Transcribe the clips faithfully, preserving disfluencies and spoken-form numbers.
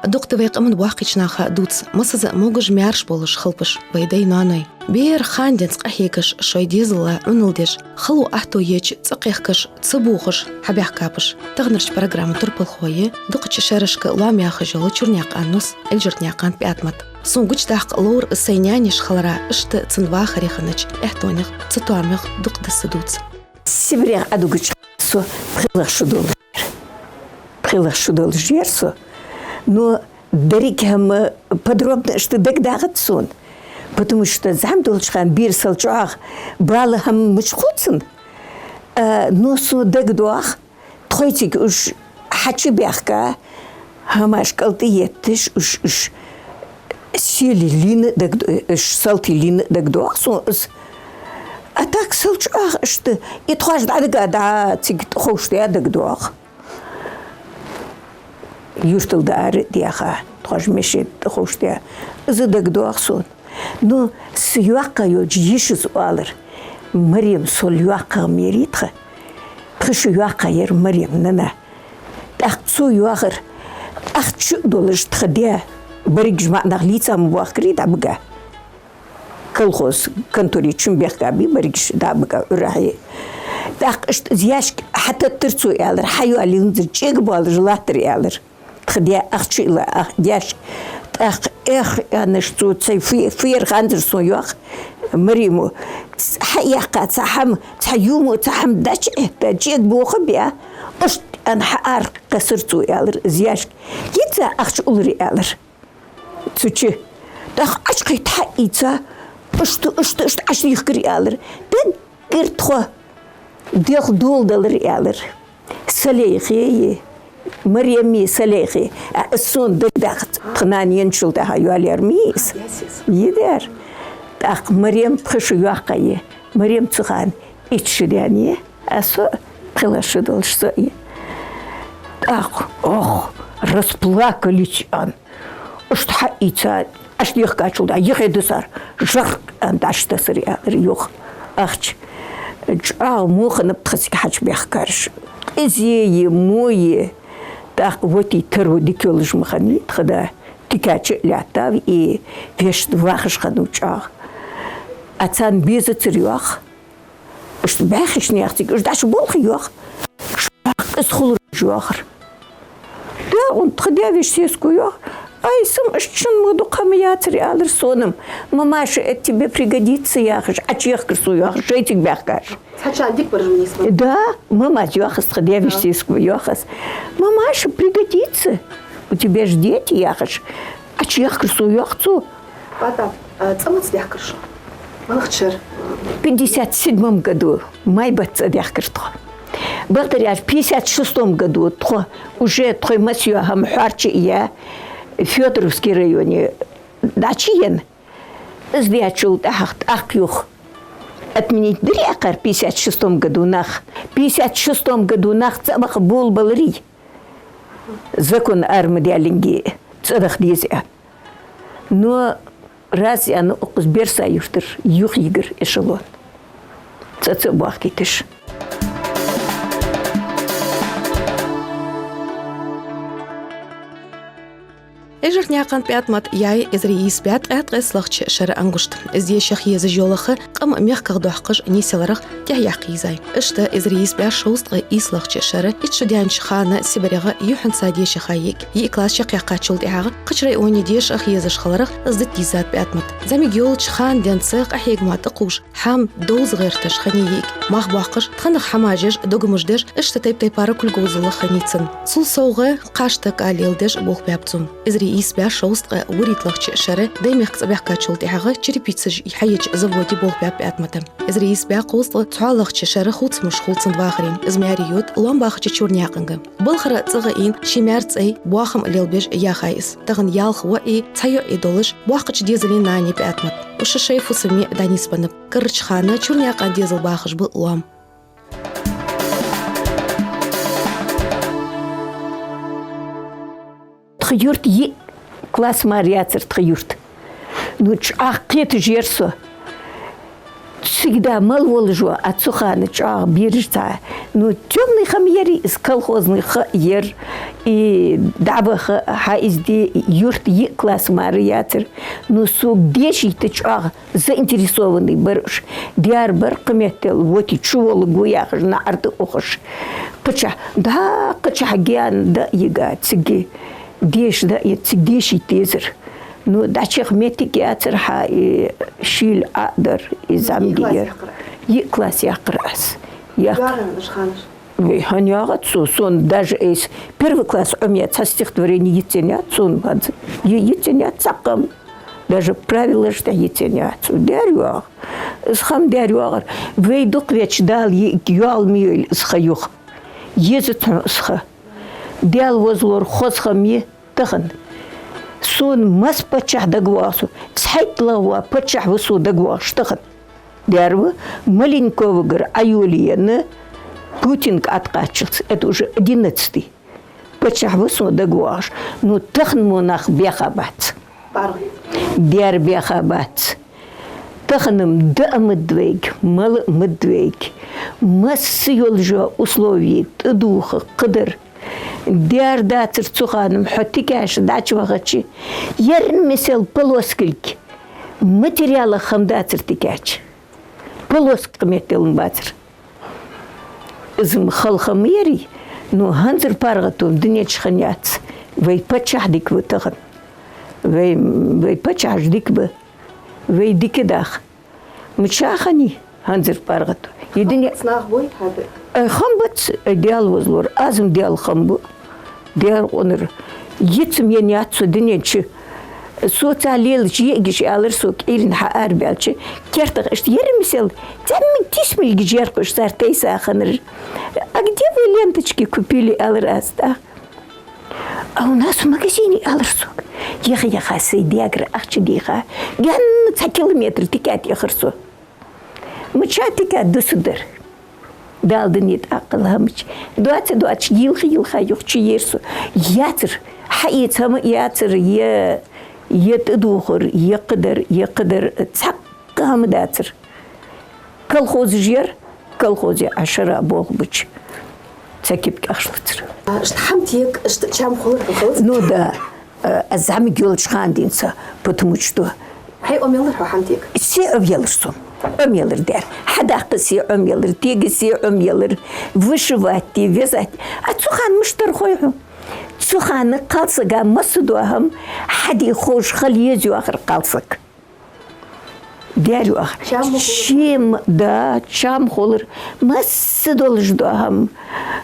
Дукха да вай къаман боккхийча наха дувц массаза а могаш-маьрша болаш халпаш, вай дай-ноаной. Бера хана денз къахьегаш, шоай дезала Ӏунал деш, хало аьттув еча цӀа кхехкаш, ца бохаш хьабаьхкаб уж. Таханарча программа турпалхо я дукхача шерашка лоам яхаш йола Чурнаькъан Нус, Эльжарнаькъан ПаьтӀамат. Сона гучадаккха ловр из сай наьна йиша хилара, иштта цун вахаре хиннача аьттонех, цатоамех дукха да са дувца. СибарегӀа Ӏодугача со пхелагӀа шу долаш яр. ПхелагӀа шу долаш яр со. Но деррига хӀама подробно иштта дагадоагӀац сона, потому что зӀамига долча хана бера сел чӀоагӀа бала хӀама мича хул цунна. А, но сона дагадоагӀа, тхоай цига уж хьачубаьхка, хӀамаш кӀалтӀа етташ, уж, уж сели лийнна дагадоагӀа, уж салти лийнна дагадоагӀа сона из. А так сел чӀоагӀа иштта, и тхоаш дӀадига дӀа цига тӀаховшадаь дагадоагӀа. Юртал дӀаара даьха, тхоаш машен тӀа тӀаховшадаь, из дагадоагӀа сона. Но са йоккха йолча йишас оалар: «Марем сол йоккха ма ярий тха. Пхи шу йоккха яр Марем, нана». ТӀаккха цо йоахар: «Ахча долаш тха даь, берригаш маӀа нах лийца ма боахкарий дӀабига. Колхоз конторе чум бехкабий берригаш дӀабига Ӏурахье». ТӀаккха иштта из яьшк хьатеттар цо, аьлар, хьайоалаензар, чӀег болаш латтар, аьлар. Тха даь ахча илла, ах, деш. ТӀаккха, эх, аьнна, цо цхьа фе-, фера ханзар сона, йоах, Марема, хьаэккха цхьа хӀама, цхьа юмо, цхьа хӀама дӀачуэтта, чӀег боха беа, иштта аьнна хьааракхессар цо, аьлар, из яьшк. Йийца ахча уллар, аьлар, цу чу. ТӀаккха Ӏочукхийтта хьаийца, иштта, иштта, иштта Ӏочудехкар, аьлар. Даггара тхо делха доладелар, аьлар. Салейхи, Мареми, Салейхи. А, сона дагадоагӀац, тха нана енначул тӀехьагӀа йоалаяьр ма йий из. Йидар. ТӀаккха Марем пхи шу йоккха я. Марем цу хана итт шу даьнна я, а со пхелагӀа шу долаш со я. ТӀаккха, ох, расплакались, аьнна. Иштта хьаийца, Ӏочудехкачул тӀехьагӀа юхе дисар, жарк аьнна дӀачутессар, аьлар, юха ахча. ЧӀоагӀа во хиннаб тха цига хьачубаьхкараш. Къизеи, мои. ТӀаккха воти таро дика йолаш ма хиннай тха да. Тика чу а лаьттав из, вешта вахаш хиннав чӀоагӀа. А царна безацар, йоах. Иштта бӀаьхийча наьха цига уж дӀачуболх, йоах. ЧӀоагӀа къиза хулар уж, йоахар. Да, он тха даь-веший сесаг, йоах. Ай, са-м иштта шун ма дукха хӀама яцар, аьлар сона-м. Мамаша, это тебе пригодится, яхаш, Ӏочуехкар сона, йоах, шоай цига баьхкараш. Цхьачча дика бараш ма нийсбеннаб. Да, мамас йоах из, тха даь-веший сесаго йоах из. Мамаша, пригодится. У тебя же дети, яхаш. Ӏочуехкар сона, йоах, цо. ПаьтӀамат, а, цӀа маца даьхкар шо? МалагӀча шера? Пятьдесят седьмом году май бетта цӀа даьхкар тхо. Бакъдар аьлча, пятьдесят шестом году тхо уже тхоай массайола хӀама хьоарчаяь, Фёдоровский районе дӀачуена. Из даьчул тӀехьагӀа тӀаккха юха отменить дир, яхар, пятьдесят шестом году нах. Пятьдесят шестом году нах цӀабаха болабеларий, закон ара ма даьллинге, цӀа даха деза аьнна. Но раз аьнна, укхаза Берса-Юртара юхайигар эшелон, цӀа ца а боахкийташ. Эльжарнаькъан ПаьтӀамат яьй эзар ийс бӀаь ткъаь ткъесталагӀча шера Ӏангушт. Из дешах езаш йола ха къам мехках доаккхаш нийсъяларах тӀехьа яккха йизай. Иштта эзар ийс бӀаь шовзткъеи ийслагӀча шера итт шу даьннача хана СибарегӀа юххьанца дешаха йиӀиг. ЙиӀиг класс чакхъяьккхачул тӀехьагӀа кхыча районе дешах езаш хиларах из дита дийзад ПаьтӀамата. ЗӀамига йолча хана денз къахьега мара тӀакхувш, хӀама довза гӀерташ хиннай йиӀиг. Мах боаккхаш, тханах хӀамаш еш, догамаш деш, иштта тайп-тайпара кулгалонаш хиннай цун. Цул совгӀа кхашта кӀа леладеш болх баьб цун. Эзар ийс бӀаь шовзткъеи вурийтталагӀча шера Даймехка цӀабаьхкачул тӀехьагӀа черепицаш хьаеча заводе болх баьб ПаьтӀамата. Эзар ийс бӀаь кхузткъеи цхьоалагӀча шера хувцамаш хул цун вахаре. Из маьре йода лоам бахача Чурнаькъанга. Балхара цӀагӀа ийна ший маьра цӀай боахам лелабеш яьхай из. Тахан ялх воӀи, цхьа йоӀи долаш, боккхача дезала нана я ПаьтӀамат. Уж шоай фусаме дӀанийсбеннаб. Карарча хана Чурнаькъан дезал бахаш ба лоам. Тха юрт йиъ класс мара яцар тха юрт. Ну, чӀоагӀа кхеташ яр со. Цига да мала волаш ва, а цу хана чӀоагӀа бераш цхьа. Ну, тёмный хӀама яр из, колхозный ха яр. И дӀаваха хьа из де юрта йиъ класс мара яцар. Ну, сога дешийта чӀоагӀа заинтересованный бар уж. Дера бар кхы меттел, вот и чу волга ва яхаш, наӀарга ухаш. Кхычахьа, да, кхычахьа гаьна дӀа а йига, цига деша дӀа а йига, цига дешийта дезар. Ну, дӀачуяха моттиг яцар хьа, и шийла Ӏа а дар, и зӀамига яр. Йиъ класс яьккхар аз. Яьккхар. ЙоагӀий хьона уж ханаш? Вай, хӀана йоагӀац со, сона даже эс первый класс Ӏомаяь цхьа стихотворени йицъенна яц сона хӀанз. Е-, йицъенна яц цхьаккха хӀама. Даже правилаш тӀа йицъенна яц. Дера йоагӀа. Из хӀама дера йоагӀар. Вай дукха веча Дала йиъиг йоал ма йойла из ха юха. Езац хьона из ха. Даьла возалора хоза хӀама я тахан. Сона масса паччахь дагавоагӀа со. ЦхьайттлагӀа вола паччахь ва сона дагавоагӀаш тахан. Дера ва, Маленковагара Ӏайолаенна Путинга Ӏаткъаччалца, это уже одиннадцатый. Паччахь ва сона дагавоагӀаш. Ну, тахан мо нах баьха бац. Дера баьха бац. Тахан-м даа ма да вайга, мала ма да вайга. Масса йолаш йола условие тӀадувха кхыдар. Дера дацар цу хана-м, хьо тикаш дӀачувахача, ерригача мисел полоскилг материалах хӀама дацар тикача. Полоска меттел-м бацар. Из-м хала хӀама ярий, ну, хӀанзара паргӀато дунен чу хинна яц. Вай паччахь дика ва тахан. Вай, вай паччахьаш дика ба. Вай дика даха. Мичахьа хиннай хӀанзара паргӀато? Е дуне... Хам бац нах бой хьада? Ай, хам бац, ай, Даьла возалора, аз-м Даьла хам бу. Дера къонар. Йиц-м енна яц со дунен чу. Со ца лелача йиӀигаш аьлар сога, Ӏуйрийна хьаарабаьлча, кертах иштта ерригача мисел, цӀаммига тисмилгаш яр-кх уж цар тайса хиннараш. А где вы ленточки купили, аьлар аз тӀаккха. А у нас в магазине, аьлар сога. Яха-яха, сай даьгара ахча дийха, гаьна цхьа километр тика тӀаяхар со. Мича тика дусаргдар? Дала дунен тӀа аккхал хӀамаш доаца-доацаш, йилха-йилха юха чуера со. Яцар, хьаэца хӀама яцар, е, е тӀадувхар, е кхыдар, е кхыдар, цхьаккха хӀама дацар. Колхозаш яр, колхозе Ӏа шера болх бича, цхьа кепка ахча лацар. А, иштта хӀама тега, иштта чам хулар хьона, хилац? Ну да, э, зӀамига йолча хана денз, потому что... Хьай Ӏомаеллар хьо хӀама тега? Се Ӏомаеллар сона. Ӏомаеллар дера. Хьадаккха се Ӏомаеллар, тега се Ӏомаеллар, вышивать де, вязать. А цу хана мишта дар хой хьона? Цу хана кхалсага масса дола хӀама хьаде ховш хила еза йоахар кхалсаг. Дера йоахар. Чам ма хулар. Ший-м, да, чам хулар. Масса долаш дола хӀама.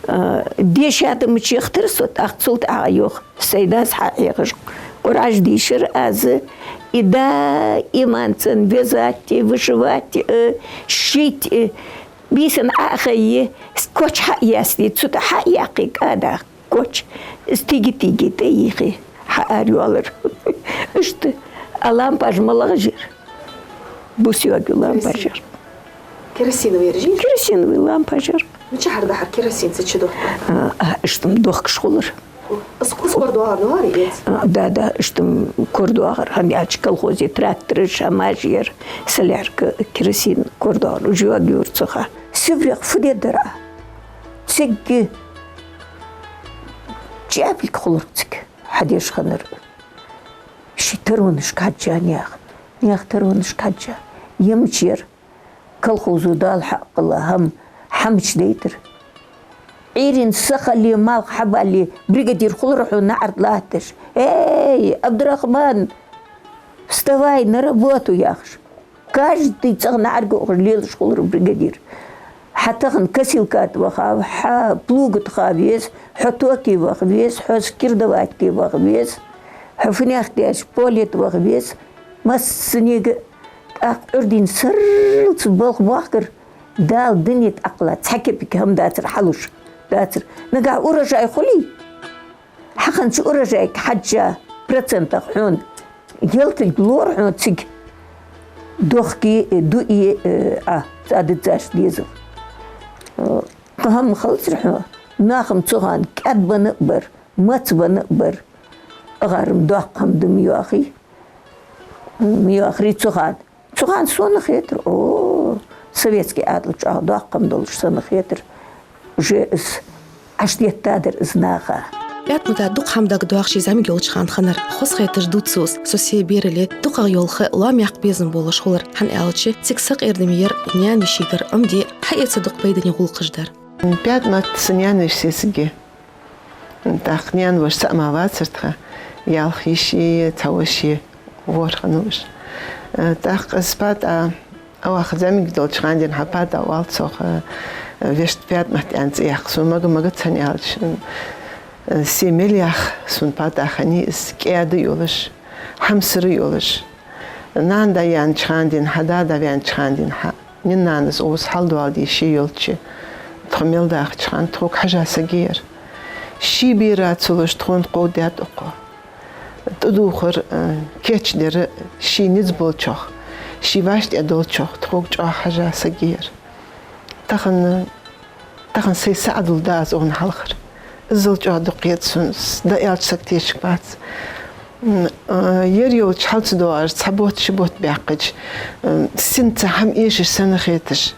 А, деша да ма чехтар со, тӀаккха цул тӀехьагӀа йоах. Сай дас хьахьехаш, Къуръаш дийшар аз, и даиман цун вязать, вышивать, э, шить, э, бийсан Ӏо а хайе, коч хьа а ясте, цу тӀа хьа а яьккхе, кӀада коч, из тиги-тиги тӀа йийхе, хьаарайоалар. Иштта, а лампаш малагӀаш яр? Бус йоагаш лампаш яр. Керосиновый яр жи? Керосиновый лампаш яр. Мичахьара дахьар керосин ца чудохка? А, а, иштта дохкаш хулар. Из кус кор доагӀар, доагӀар из? А, да, да, иштта кор доагӀар. ХӀана аьлча колхозе трактораш, хӀамаш яр, солярка, керосин кор доагӀар. Уж йоагайора цу хана. Сиврех фу де дар Ӏа? Цига чӀаьпилг хулар цига, хьадеш хиннар. Ший таронашка хьежжа наьха, наьха таронашка хьежжа. Е мича яр? Колхозо Дала хьакъ хилла хӀама, хӀама мича дайтар? Ӏуйрийна са хиле, малх хьабалле, бригадир хулар хьона наӀарга латташ. Эй, Абдрахман, вставай, на работу, яхаш. Каждый цӀагӀа наӀарга ухаш лелаш хулар бригадир. Хьа тахан косилка тӀа ваха веза, хьа плуга тӀа ваха веза, хьо токе ваха веза, хьо скирдовать де ваха веза, хьо фуннагӀа деш поле тӀа ваха веза. Массанега тӀаккха Ӏуйрийна сарралца балха боахкар, Дала дунен тӀа аккхал цхьа кепка хӀама дацар хьалуш. Дацар. Нагахь урожай хуле, хьахиннача урожайга хьежжа процентах хьона ялтилг лора хьона цига. Дохке, э, дуе, э, Ӏа, цӀа диззаш дезал. Э, кхы хӀама хилацар хьона, нах-м цу хана кӀаьдбенна а бар, мацбенна а бар. АгӀар-м доккха хӀама да ма йоахий. Ма йоахарий цу хана. Цу хана сона хетар, о, советски Ӏаьдал чӀоагӀа доккха хӀама долаш сона хетар. Уже из Ӏаш деттадар из наха. ПаьтӀмата дукха хӀама дагадоагӀа ше зӀамига йолча хана хиннар. Хоза хеташ дувц цо из, со се берале, дукхагӀа йола ха лоам яккха безам болаш хулар, хӀана аьлча цига сакъердаме яр наьна-йишийгара Ӏомаде, хьаэца дукха пайдане гӀулакхаш дар. ПаьтӀмат са наьна-йиша сесаг я. ТӀаккха наьна-воша цаӀ мара вацар тха, ялх йиший, цхьа воша, ворхӀ хиннав уж. ТӀаккха из ПаьтӀа, оаха зӀамига долча хана денз хьа ПаьтӀа оал цох, вешта ПаьтӀмат аьнна цӀи яккха. Сона мага-магац, хӀана аьлча, се мел яха сона ПаьтӀа хиннай из, кӀаьда йолаш, хьамсара йолаш. Нана-да яьннача хана денз хьа, да-да ваьннача хана денз хьа, наьна-нанас укхаза хьалдоаладе ше йолча, тхо мел дахача хана тхога хьежа саг яр. Ший бера ца луш тхона кховдадаьд укхо. ТӀадувхар, э, кийчдар, ший низ болчох, ший вӀаштӀехьа долчох тхога чӀоагӀа хьежа саг яр. Тахан, тахан сай саӀадал да аз укханна хьалхара. Иззал чӀоагӀа дукха кхет сона, дӀааьлча саг тешаргбац. М, э, ер йолча хьал ца доагӀаш, цхьа бутт, ши бутт баьккхача, э, сина цхьа хӀама эшаш санна хеташ,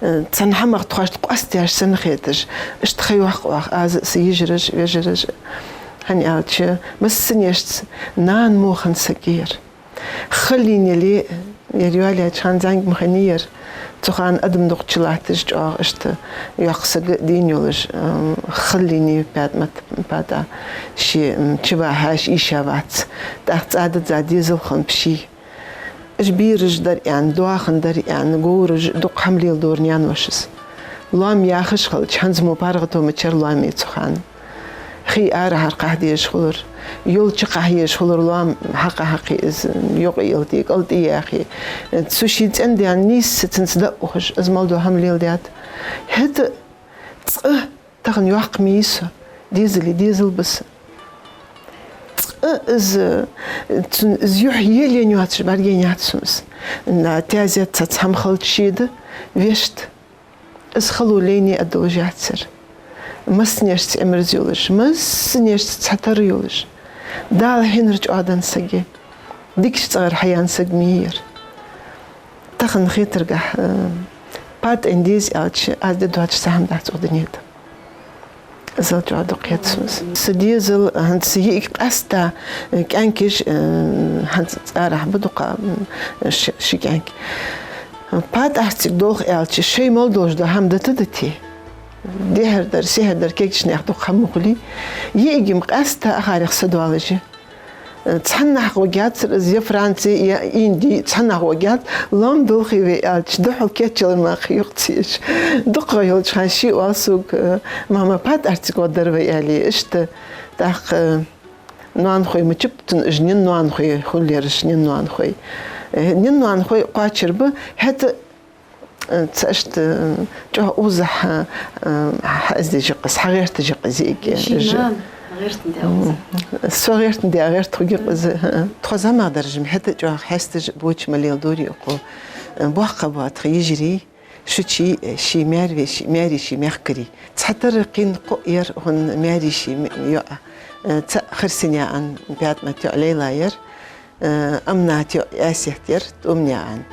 э, цхьан хӀамах тхоашта къоастаеш санна хеташ, иштта ха йоаккх оаха аз а, са йижараш а, вежараш а. ХӀана аьлча, массанешца нана мо хинна саг яр. Халлийна яле, ер йоалаяьча хана зӀамига ма хиннаяр. Цу хана адам дукха чулатташ, чӀоагӀа иштта йоккха саг а дийна йолаш, ам, халлийна я ПаьтӀмат, ПаьтӀа. Ше, ам, чубахьаш ийша вац. ТӀаккха цӀа дизза дезал хиннаб ший. Уж бераш дар аьнна, доахан дар аьнна, говраш, дукха хӀама леладора наьна-вошас. Лоам яхаш хилча, хӀанз мо паргӀато ма яцар лоам цу хана. Хий арахьара кхахьа дезаш хулар, йол чукхахьа езаш хулар, лоам хьакха-хьакхе из йокъа яле, кӀалтӀе яхе. Цу ший цӀен-даьна нийсса цунца дӀаухаш, из мел дола хӀама леладаьд. ХӀаьта цкъа тахан йоккха ма йий со, дезале дезал ба са. Цкъа из, цун из юхь елаенна йоацаш бӀаргаяйнаяц сона из. На, таьзет цхьацца хӀама хилча ший да, вешта. Из хало лайне а долаш яцар. Массанешца Ӏимерза йолаш, массанешца цхьатарра йолаш. Дала хьинар чӀоагӀа денна саг я. Дикача цӀагӀара хьаяьнна саг ма йий ер. Тахан хетаргахьа, э, ПаьтӀа деза аьлча, аз де доацаш цхьа хӀама дац укх дунен тӀа. Иззал чӀоагӀа дукха кхет сона. Са дезал, хӀанз са йиӀиг къаьстта, э, кӀаьнкаш, э, хӀанз цӀарахьа ба дукха, м, ши, ши кӀаьнк. ПаьтӀах цига долх аьлча, шоай мел долаш дола хӀама дита дите. Дехьара дар, сехьара дар кегийча наьха дукха хӀама ма хулий. ЙиӀиг-м къаьстта ахарех са доаллаш я. Цхьаннахьа гӀоргьяцар из, е Франце, е Инди, цхьаннахьа гӀоргьяц, лоам долхий вай аьлча, духьал кечъяьлар мара юкъе ца еш. ДукхагӀа йолча хана ше оал сога, э, мама, ПаьтӀах цига гӀоргдар вай, аьле, иштта. ТӀаккха, э, ноанахой ма чуп цун, уж наьна-ноанахой хулар ераш, наьна-ноанахой. Э, наьна-ноанахой кхоачар ба, хӀаьта Э, цхьа иштта, э, чӀоагӀа укхазахьа, э, хьаэздеш я-кх из, хьагӀерташ я-кх из йиӀиг. Ший нана гӀертандаь укхаза. М, со гӀертандаь гӀерта хургья-кх из. Тхо зӀамагӀдараш-м хӀаьта чӀоагӀа хьесташ, боча ма леладора укхо. Э, боккха боа тха йижарий, шучий, э, ший маьр-веший, маьр-йиший, мехкарий. Цхьатарра кхийна кхоъ яр хьона маьр-йиший м-, йоӀ. Э, цаӀ Хирсанаькъан ПаьтӀмат йоӀ Лейла яр. Э, Амнат йоӀ Асет яр, тӀом яьнна.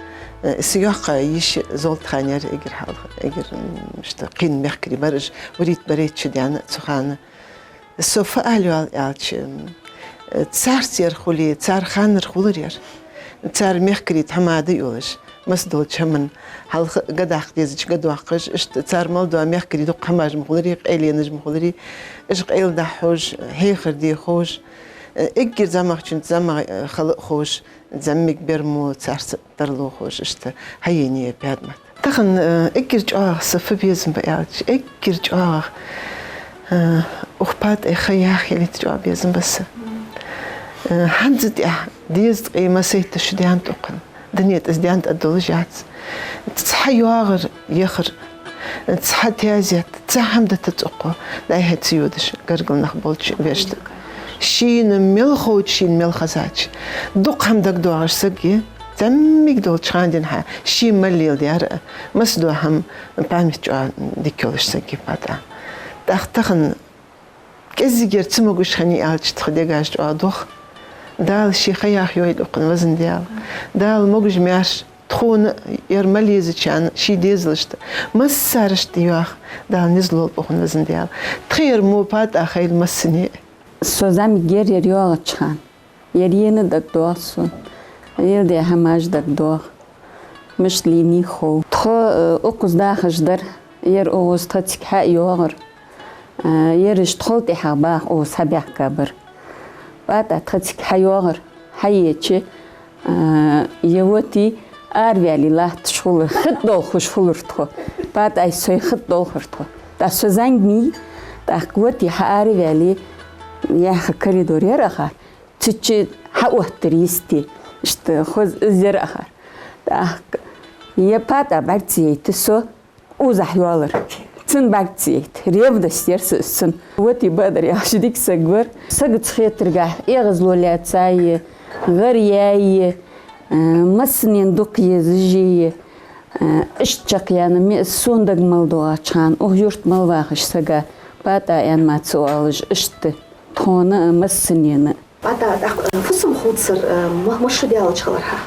Э, са йоккха йиша Золтхан яр, эггара хьалха, эггара, м, иштта кхийна мехкарий бар уж, барийта-барийта шу даьнна цу хана. Со фу ала йоал аьлча, м, э, царца ер хуле, цар ханнара хулар ер. Цар мехкарий тхьамада йолаш, масса долча хӀаман хьалха гӀо даккха дезача гӀо доаккхаш, иштта цар мел дола мехкарий дукха хӀамаш ма хуларий, къайленаш ма хуларий, уж къайла дӀахьош, хьехар де ховш, Э, эггара зӀамагӀчунца зӀамагӀа, э, хила а ховш, зӀамига бер мо царца тарлу ховш, иштта хьаенай ПаьтӀмат. Тахан, э, эггара чӀоагӀа са фу безам ба аьлча, эггара чӀоагӀа, э, укх ПаьтӀай ха яха ялийта чӀоагӀа безам ба са. Э, хӀанз тӀехьа дезткъеи массайтта шу даьннад укхун. Дунен тӀа из даьнна тӀадолаш яц. Цхьа йоагӀар, яхар, цхьа таьзет, цхьа хӀама дитац укхо, дӀа-хьа ца йодаш, гаргара нах болча вешта. Шийна мел ховча, шийна мел хезача. Дукха хӀама дагадоагӀаш саг я, зӀамига долча хана денз хьа, ше мел леладаьр а, масса дола хӀама память чӀоагӀа дика йолаш саг я ПаьтӀа. ТӀаккха тахан КӀеззигера ца могаш хиннай аьлча, тха дегаш чӀоагӀа дох. Дала ший ха яха йойла укхун, Везан Даьла. Дала могаш-маьрша тхона, ер мел езачарна, ший дезалашта, массарашта йоах, Дала низ лолба укхун, Везан Даьла. Тха ер мо ПаьтӀа хайла массане а. Со зӀамига ер йоагӀача хана, ер ена дагадоагӀа сона, ер даь хӀамаш дагадоагӀа, мишта лийннай хов. Тхо, э, укхаза дахаш дар, ер укхаза тха цига хьайоагӀар, э, ераш тхол тӀехьагӀа баха укхаза хьабаьхка бар. ПатӀа тха цига хьайоагӀар, хьаеча, э, е воти араваьле латташ хулар, хи тӀа долхаш хулар тхо. ПатӀай сой хи тӀа долхар тхо. ТӀаккха со зӀамига, тӀаккха воти хьаараваьле, яха коридор яр акхар, цу чу хьаоттар йисте, иштта хоза из яр акхар. ТӀаккха е патӀа бӀарга ца яйта со укхаза хьайоалар. Цун бӀарга ца яйта. Ревность яр са из цун. Воти бадар яхаш дика саг вар. Сагаца хетаргахьа эгӀазло лаьца е, гӀар яь е, э, массанена дукха езаш е, э, иштта чакхъяьнна ма я из сона дага мел доагӀача хана, укх юрта мел вахача сага патӀа аьнна ма ца оалаш, иштта тхона а, массанена а. ПатӀа, тӀаккха, э, фусам хувцар, э, ма-, масса шу даьлча хилар хьа?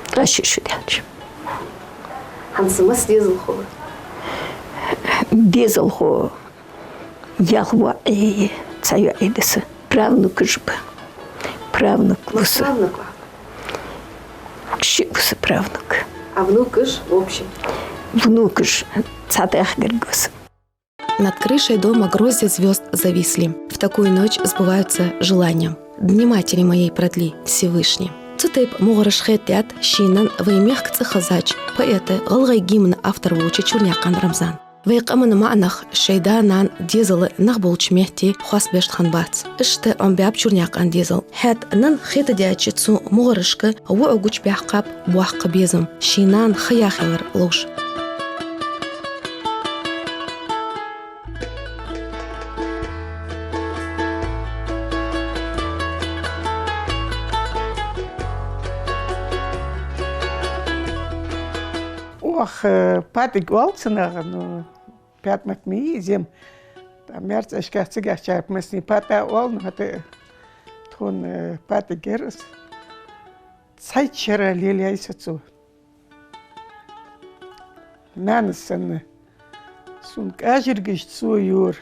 Ткъаь ши шу даьлча. ХӀанз масса дезалхо ва? Дезалхо ялх воӀ е, цхьа йоӀ я са. Правнукаш ба. Правнук ва са. Правнук ва? Шиъ ва са правнук. А внукаш, в общем? Внукаш цхьа тӀехьа гарга ва са. Над крышей дома гроздья звёзд зависли. В такую ночь сбываются желания. Дни матери моей продли, Всевышний. Цу тайпа мугӀараш хетадаьд ший нанна вай мехка цӀи хезача поэта, гӀалгӀай гимна автор волча Чурнаькъан Рамзана. Вай къаман маӀанах шоай да-нана дезала нах болча метте хоастабеш хиннабац. Иштта Ӏомабаьб Чурнаькъан дезал. ХӀаьта нанна хетадаьча цу мугӀарашка воӀо гучабаьккхаб боккха безам, ший нана ха яхилар ловш. Оаха, э, ПатӀиг оал цунах, ну, ПаьтӀамат ма йий из, ТӀа МаьрцӀашкахь цигахь чарпа массане ПатӀа оал, ну, хӀаьта тхона, э, ПатӀиг яр из. Цхьайтта шера лелаяьй со цо. Нанас санна. Сона кӀажаргаш цо йора.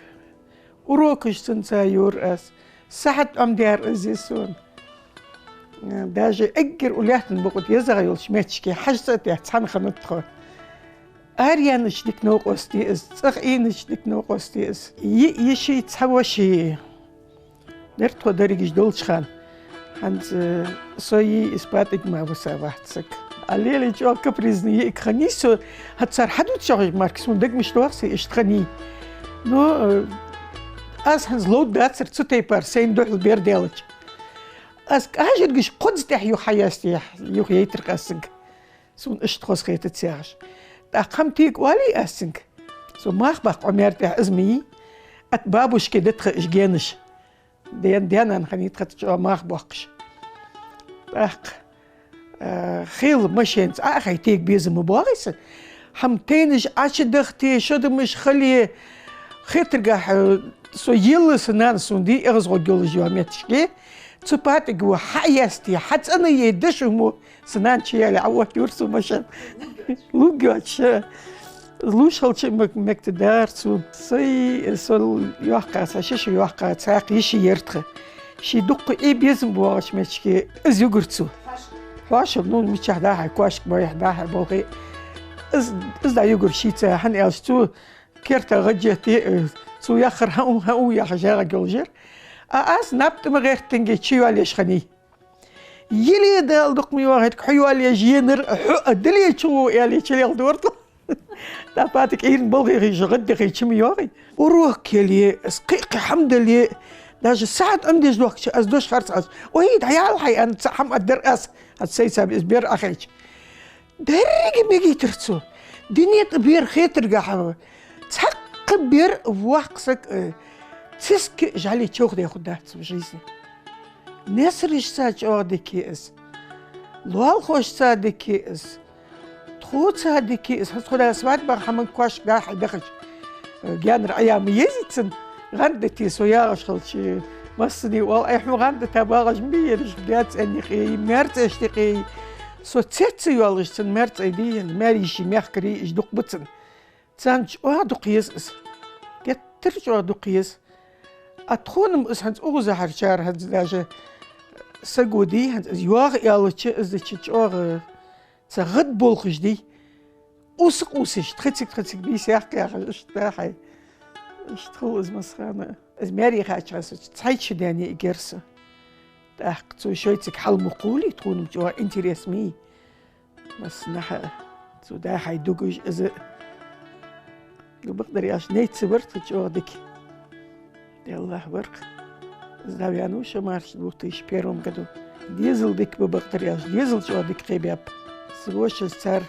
Урокаш цунца йора аз. Сахьат Ӏомадаьр из я сона. Даже эггара укх лаьттан букъа тӀа езагӀа йолча метте хьажцӀа а тӀехь цхьана хиннад тхо. Араяьннача дика новкъост я из, цӀагӀа ийнача дика новкъост я из. Йиъ йиший, цхьа воша я. Дар тхо дерригаш долча хана. ХӀанз, э, со йий, из ПатӀиг ма ва са вац саг. А лелай чӀоагӀа капризни йиӀиг хиннай со, хӀаьта цар хьадувцаш йоагӀаш мара, сона дага мишта доагӀа са иштта хиннай. Но, э, аз хӀанз ловргдацар цу тайпара сайна духьал бер даьлча. Аз кӀажаргаш кхозза тӀехь юха хьаяьсте, юха яйтар-кх аз саг. Сона иштта хоза хетац яхаш. ТӀаккха хӀама тӀаккха оалий аз цунга. Со мах баккха Ӏомаяьр тӀехь из ма йий. От бабушки да тха уж генаш. Даь-, даь-нана хиннай тха цу чу мах боаккхаш. ТӀаккха, э, хила машенаца Ӏо а хайта, тӀаккха безам ма боагӀий са. ХӀама тайнаш Ӏочудахийте, шодамаш хиле, хетаргахьа, э, со елла са нана сона дий, эгӀазгӀоргйолаш йола метташка. Цу ПатӀига хьаяьсте, хьацӀенъе, дешамо, са нана чуяле, Ӏооттайора со машен. Лувг йоацаш, лувш хилча а мег-, мегаш дар цо. Сай, со йоаккхача, са шиша йоаккхача, цхьаькха йиший яр тха. Ший дукха Ӏе безам боагӀача метташка из югар цо. Хьоашал, ну, мичахьа дахьа, кошка баьхьа дахьа болхе. Из, из дӀаюгар шийца, хӀана аьлча цо керта гӀадж етте, э, цо яхар хьа у, хьа у яхаш жагӀа гулжар. А аз наб тӀа ма гӀертанге чуйоалаеш хиннай. Йиле Дала дукха ма йоагӀа, хьо йоалаеш енар, хьо а дале чу гӀо аьле, чулелхадора тхо. ТӀаккха ПатӀиг Ӏуйрийна балхе хьийжа, гӀаддахе чу ма йоагӀий. Урок яле, аз кхы-кхы хӀама дале, даже сахьат Ӏомадеш доахкача, аз дош харц хьажа. Ой, дӀаяла хьай, аьнна, цхьа хӀама аргдар аз, аз сайца из бер Ӏохайча. Деррига мегийтар цо. Дунен тӀа бер хетаргахьа. Цхьаккха бер воккха саг, э, цискка а жӀали човхадаь хургдац в жизни. Несарашца чӀоагӀа дика я из. Лоалахошца дика я из. Тхоца дика я из. ХӀанз тхо да свадьбах хӀама кошка дахьа дахача. Э, гаьнара Ӏояь ма езий цунна. ГӀандате со ягӀаш хилча, массане оал: «Ай, хьона гӀандата багӀаш ма бий ераш, даьца аьнна юкъе, МаьрцӀашта юкъе». Со цецъяь йоаллаш цунна МаьрцӀай дий, маьре йиший, мехкарий, уж дукха ба цунна. Царна чӀоагӀа дукха еза из. Геттара чӀоагӀа дукха еза. А тхона-м из хӀанз укхаза хьарчар хӀанз даже сагоди, хӀанз из йоагӀа аьлча, из чӀоагӀа цхьа гӀад болхаш дий, къувса-къувсаш, тха цига, тха цига бийса яккха яхаш, иштта хьай. Иштта хул из массахана. Из маьре яхача хана цхьайтта шу даьнна йиӀиг яр са. ТӀаккха цо шоай цига хьал ма кхувлий, тхона-м чӀоагӀа интерес ма йий. Массанахьа цо дӀа-хьа дугаш из. Бакъдар аьлча, найц ца бар тха чӀоагӀа дика. Аллахь вар-кх. Из дӀаваьннав шо марш две тысячи первом году. Дезал дика ба, бакъдар аьлча, дезал чӀоагӀа дика кхебаьб. Са вошас цар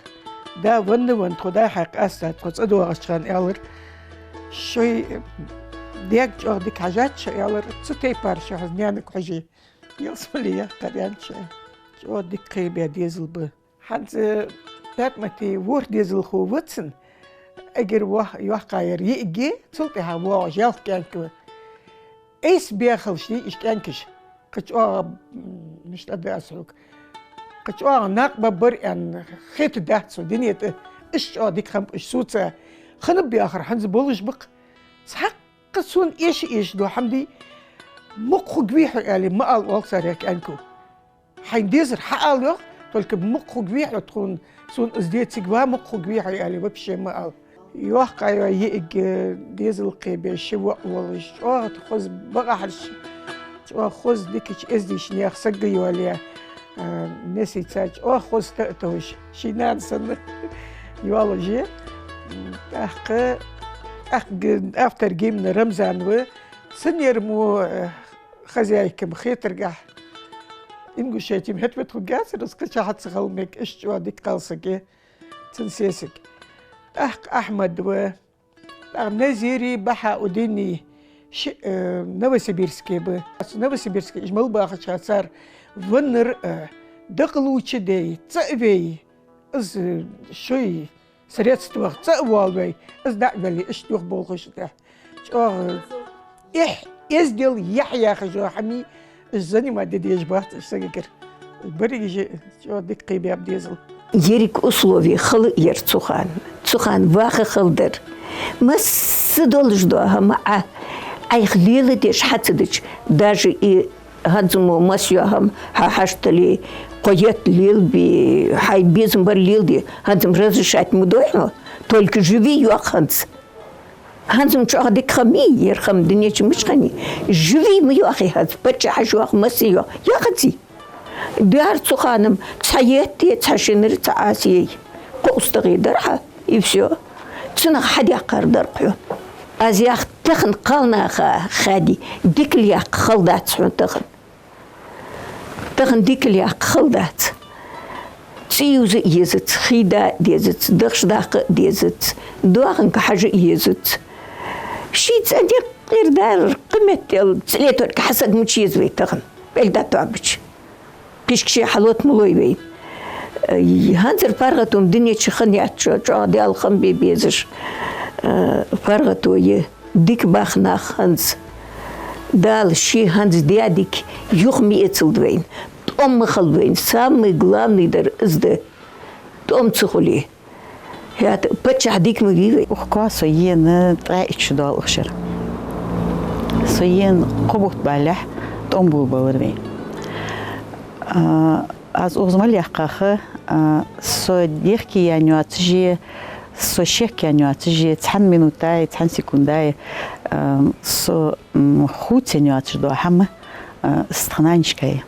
да ванна ван, тхо дӀа-хьа къаьстта, тхо цӀадоагӀача хана аьлар: «Шоай даьга чӀоагӀа дика хьежац шо», — аьлар, — «цу тайпара шо хьа наьнага хьеже». Ялсмале яьккхар аьнна шоай. ЧӀоагӀа дика кхебаь дезал ба. ХӀанз ПатӀимата ворхӀ дезалхо ва цун, эггара вох-, йоккхагӀъяр йиӀиг, цул тӀехьагӀа воагӀаш ялх кӀаьнк ва. Айса баь хилча дий уж кӀаьнкаш, кхы чӀоагӀа, м, мишта да аз хьога, кхы чӀоагӀа накъабаргбар аьнна хетадац сона дунен тӀа, иштта чӀоагӀа дика хиннаб уж соца. Хиннаб яхар хӀанз болаш ба-кх. Цхьаккха сона эша-эшаш дола хӀама дий, мукъа хургвий хьо аьле, ма ала оал царех кӀаьнко. Хьайна дезар хьаала йоах, только мукъа хургвий хьо тхона, сона из де цига ва, мукъа хургвий хьо аьле, вообще ма ала. ЙоккхагӀа йола йиӀиг, э, дезал кхебаь ши воӀ волаш, чӀоагӀа хоза бакъахьарча, чӀоагӀа хоза дикача эздийча наьха саг а йолаеш, э, месийца чӀоагӀа хоза тӀа а тохаш, ший нана санна йолаш я. ТӀаккха, тӀаккха г-, автор гимна Рамзан ва, цун ер мо, э, хозяйка-м хетаргахьа, Ингушетий-м хӀета вет хургьяцар, из кхычахьа ца хила мег, иштта чӀоагӀа дика кхалсаг я цун сесаг. ТӀаккха Ахьмад ва, тӀаккха Назирий, Бахьаудиний ши-, э, Новосибирске ба. Цу Новосибирске уж мел бахача хана цар ваннар, э, дакъа лувча дей, цӀа а вей, из, э, шоай средствах цӀа а воалаваь, из дӀа а ваьле, иштта юха болхаш тӀехьа. ЧӀоагӀа эхь, эздел, яхь яхаш йола хӀама, из занимать де дезаш бац уж сагагара. Берригаш а чӀоагӀа дика кхебаьб дезал. Еррига услови хала яр цу хана. Цу хана ваха хала дар. Масса долаш дола хӀама Ӏа, Ӏайха леладеш хьа ца дича, даже и хӀанз мо масса йола хӀама хьа хьаштали, кхо етт лелабе, хьай безам бар леладе, хӀанз-м разрешать ма дой хьона, только живи йоах хӀанз. ХӀанз-м чӀоагӀа дика хӀама я ер хӀама, дунен чу мича хиннай. Живи ма йоахий хӀанз, паччахьаш йоах, масса йоах. Яхаций? Дар цу хана-м цхьа етт е, цхьа шинар, цхьа Ӏаса е. Кхо устагӀий дар хьа, и всё. Цунах хьадаьккхар дар-кх хьона. Аз ях, тахан кхалнаха хаьдий, дикал яккха хала дац хьона тахан. Тахан дикал яккха хала дац. ЦӀи юза а езац, хий да а дезац, дахаш даккха а дезац, доаханга хьажа а езац. Ший цӀа декъера дар, кхыметтел цӀи летарга хьасаг мича еза вай тахан, пӀелг дӀатоабача. Кхишка ше хьалот ма лой вай. Э, хӀанзара паргӀато-м дунен чу хиннаяц, чӀо-, чӀоагӀа Даьла хам бе безаш, э, паргӀато я. Дика баха нах хӀанз. Дала ше хӀанз даь дика юха ма эцалда вайна. ТӀом ма хилда вайна. Самый главный дар из да. ТӀом ца хуле, хӀаьта паччахь дика ма вий вай. Укх коа со ена ткъаь итт шу доал укх шера. Со ена кхо бутт балалехь тӀом болабелар вай. А, аз укхаза мел яьккхача, а, со дехке яьнна йоацаш а, со шекъяьнна йоацаш а, цхьан минутаи, цхьан секундеи, а, со, м, хувцаенна йоацаш дола хӀама, а, из тха нанашка я.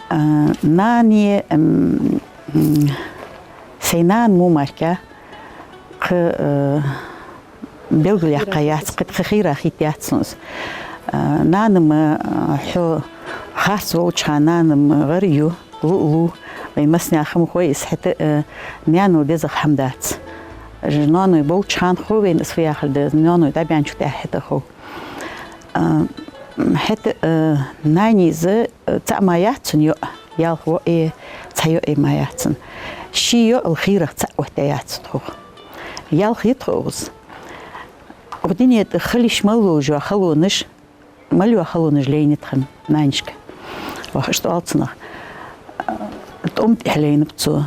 А, нана, м, м, сай нана мо мара кхы, а, белгалъяьккха яц, кхы, кхы хийра хийтта яц сона из. А, нана-м, а, хьо харц волча хана нана-м гӀар ю, лу а лу, вай массанена ма хой из, хӀаьта, а, наьнал дезагӀа хӀама дац. Ж-, ноаной болча хана хов вайна из фу яхар да, ноаной дӀабаьнначул тӀехьа хӀаьта хов. А, хӀаьта, а, нанийс, а, цаӀ мара яц цун йоӀ, ялх воӀи, цхьа йоӀи мара яц цун. Ший йоӀал хийрах цаӀ оттаяь яц тхох. Ялх я тхо укхаза. Укх дунен тӀа хила йиш мел ловш йола халонаш, мел йола халонаш лайнай тха нанашка. Оаха иштта оал цунах. ТӀом тӀехьа лайнаб цо.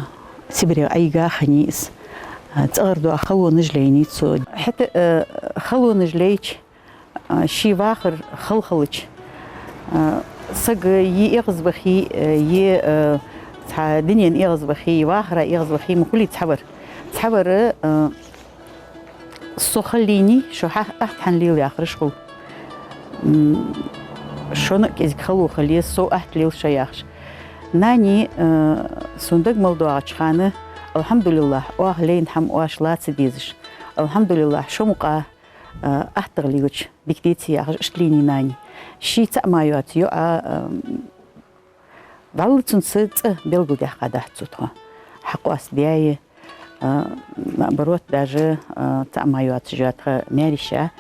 Сибре Ӏайга хиннай из. ЦӀагӀара дола халонаш лайнай цо. ХӀаьта, э, халонаш лайча, Ший вахар хала хилча, сага е эгӀазвахе, е цхьа дунен эгӀазвахе, е вахара эгӀазвахе, ма хулий цхьавар. Цхьавар, со хала лийннай, шо атта хӀана лел яхараш хул. Шоана кӀезига хало хиле, со атта лел шо яхаш. Нани, сона дага мел доагӀача хана, алхьамдулиллахь, оаха лайна хӀама оаш ла ца дезаш. Алхьамдулиллахь, шо мукъагӀа аттагӀа лелача дика деций яхаш, иштта лийннай нани. Ший цаӀ ма йоаца йоӀ, валлахӀи, цунца цӀи белгалдаьккха дац цо тхо. Хьакъоастадаь, наоборот, даже цаӀ ма йоацаш йоа тха маьрша,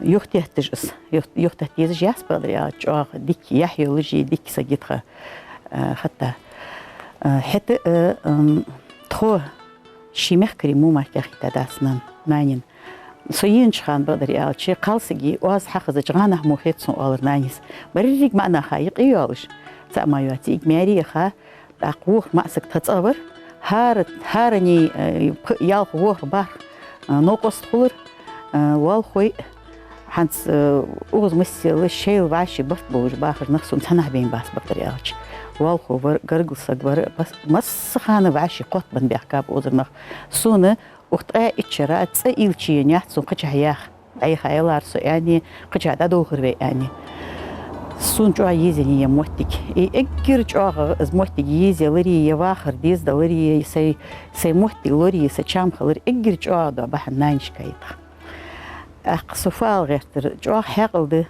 юхатетташ из. Юх-, юхатетта дезаш яц, бакъдар аьлча, чӀоагӀа дика яхь йолаш, дика саг я тха хатта. ХӀаьта тхо ший мехкарий мо мара кхийтта дац нанна, нанна. Со енача хана, бакъдар аьлча, кхалсага оаз хьахезача гӀанахь мо хет сона, оалар нанас. Берригаш маӀа наха юкъе йоалаш, цаӀ ма йоаца, цига маьре яха, тӀаккха вокх маӀа саг тха цӀагӀа вар, хӀара, хӀаране, пх-, ялх, ворхӀ, бархӀ новкъост хулар, лоалахой, хӀанз укхаза массе а шоайла вӀаший барт болаш бахаш нах сона цхьаннахьа бейна бац, бакъдар аьлча. Лоалахо вар, гаргара саг вар, бас-, массахана вӀаший кхоттабенна баьхкаб укхазара нах. Сона укх ткъаь итт шера цӀи илчи яц сона кхычахьа яха. ДӀаяхай лар со аьнна, кхычахьа дӀадолхар вай аьнна. Сона чӀоагӀа езаеннай ер моттиг. И эггара чӀоагӀа из моттиг езаялари, е вахар дезадалари, е сай, сай моттиг лори, сай чам хилар эггара чӀоагӀа дола бахьан нанашка я тха. ТӀаккха со фу ала гӀертар, чӀоагӀа хьаькъал де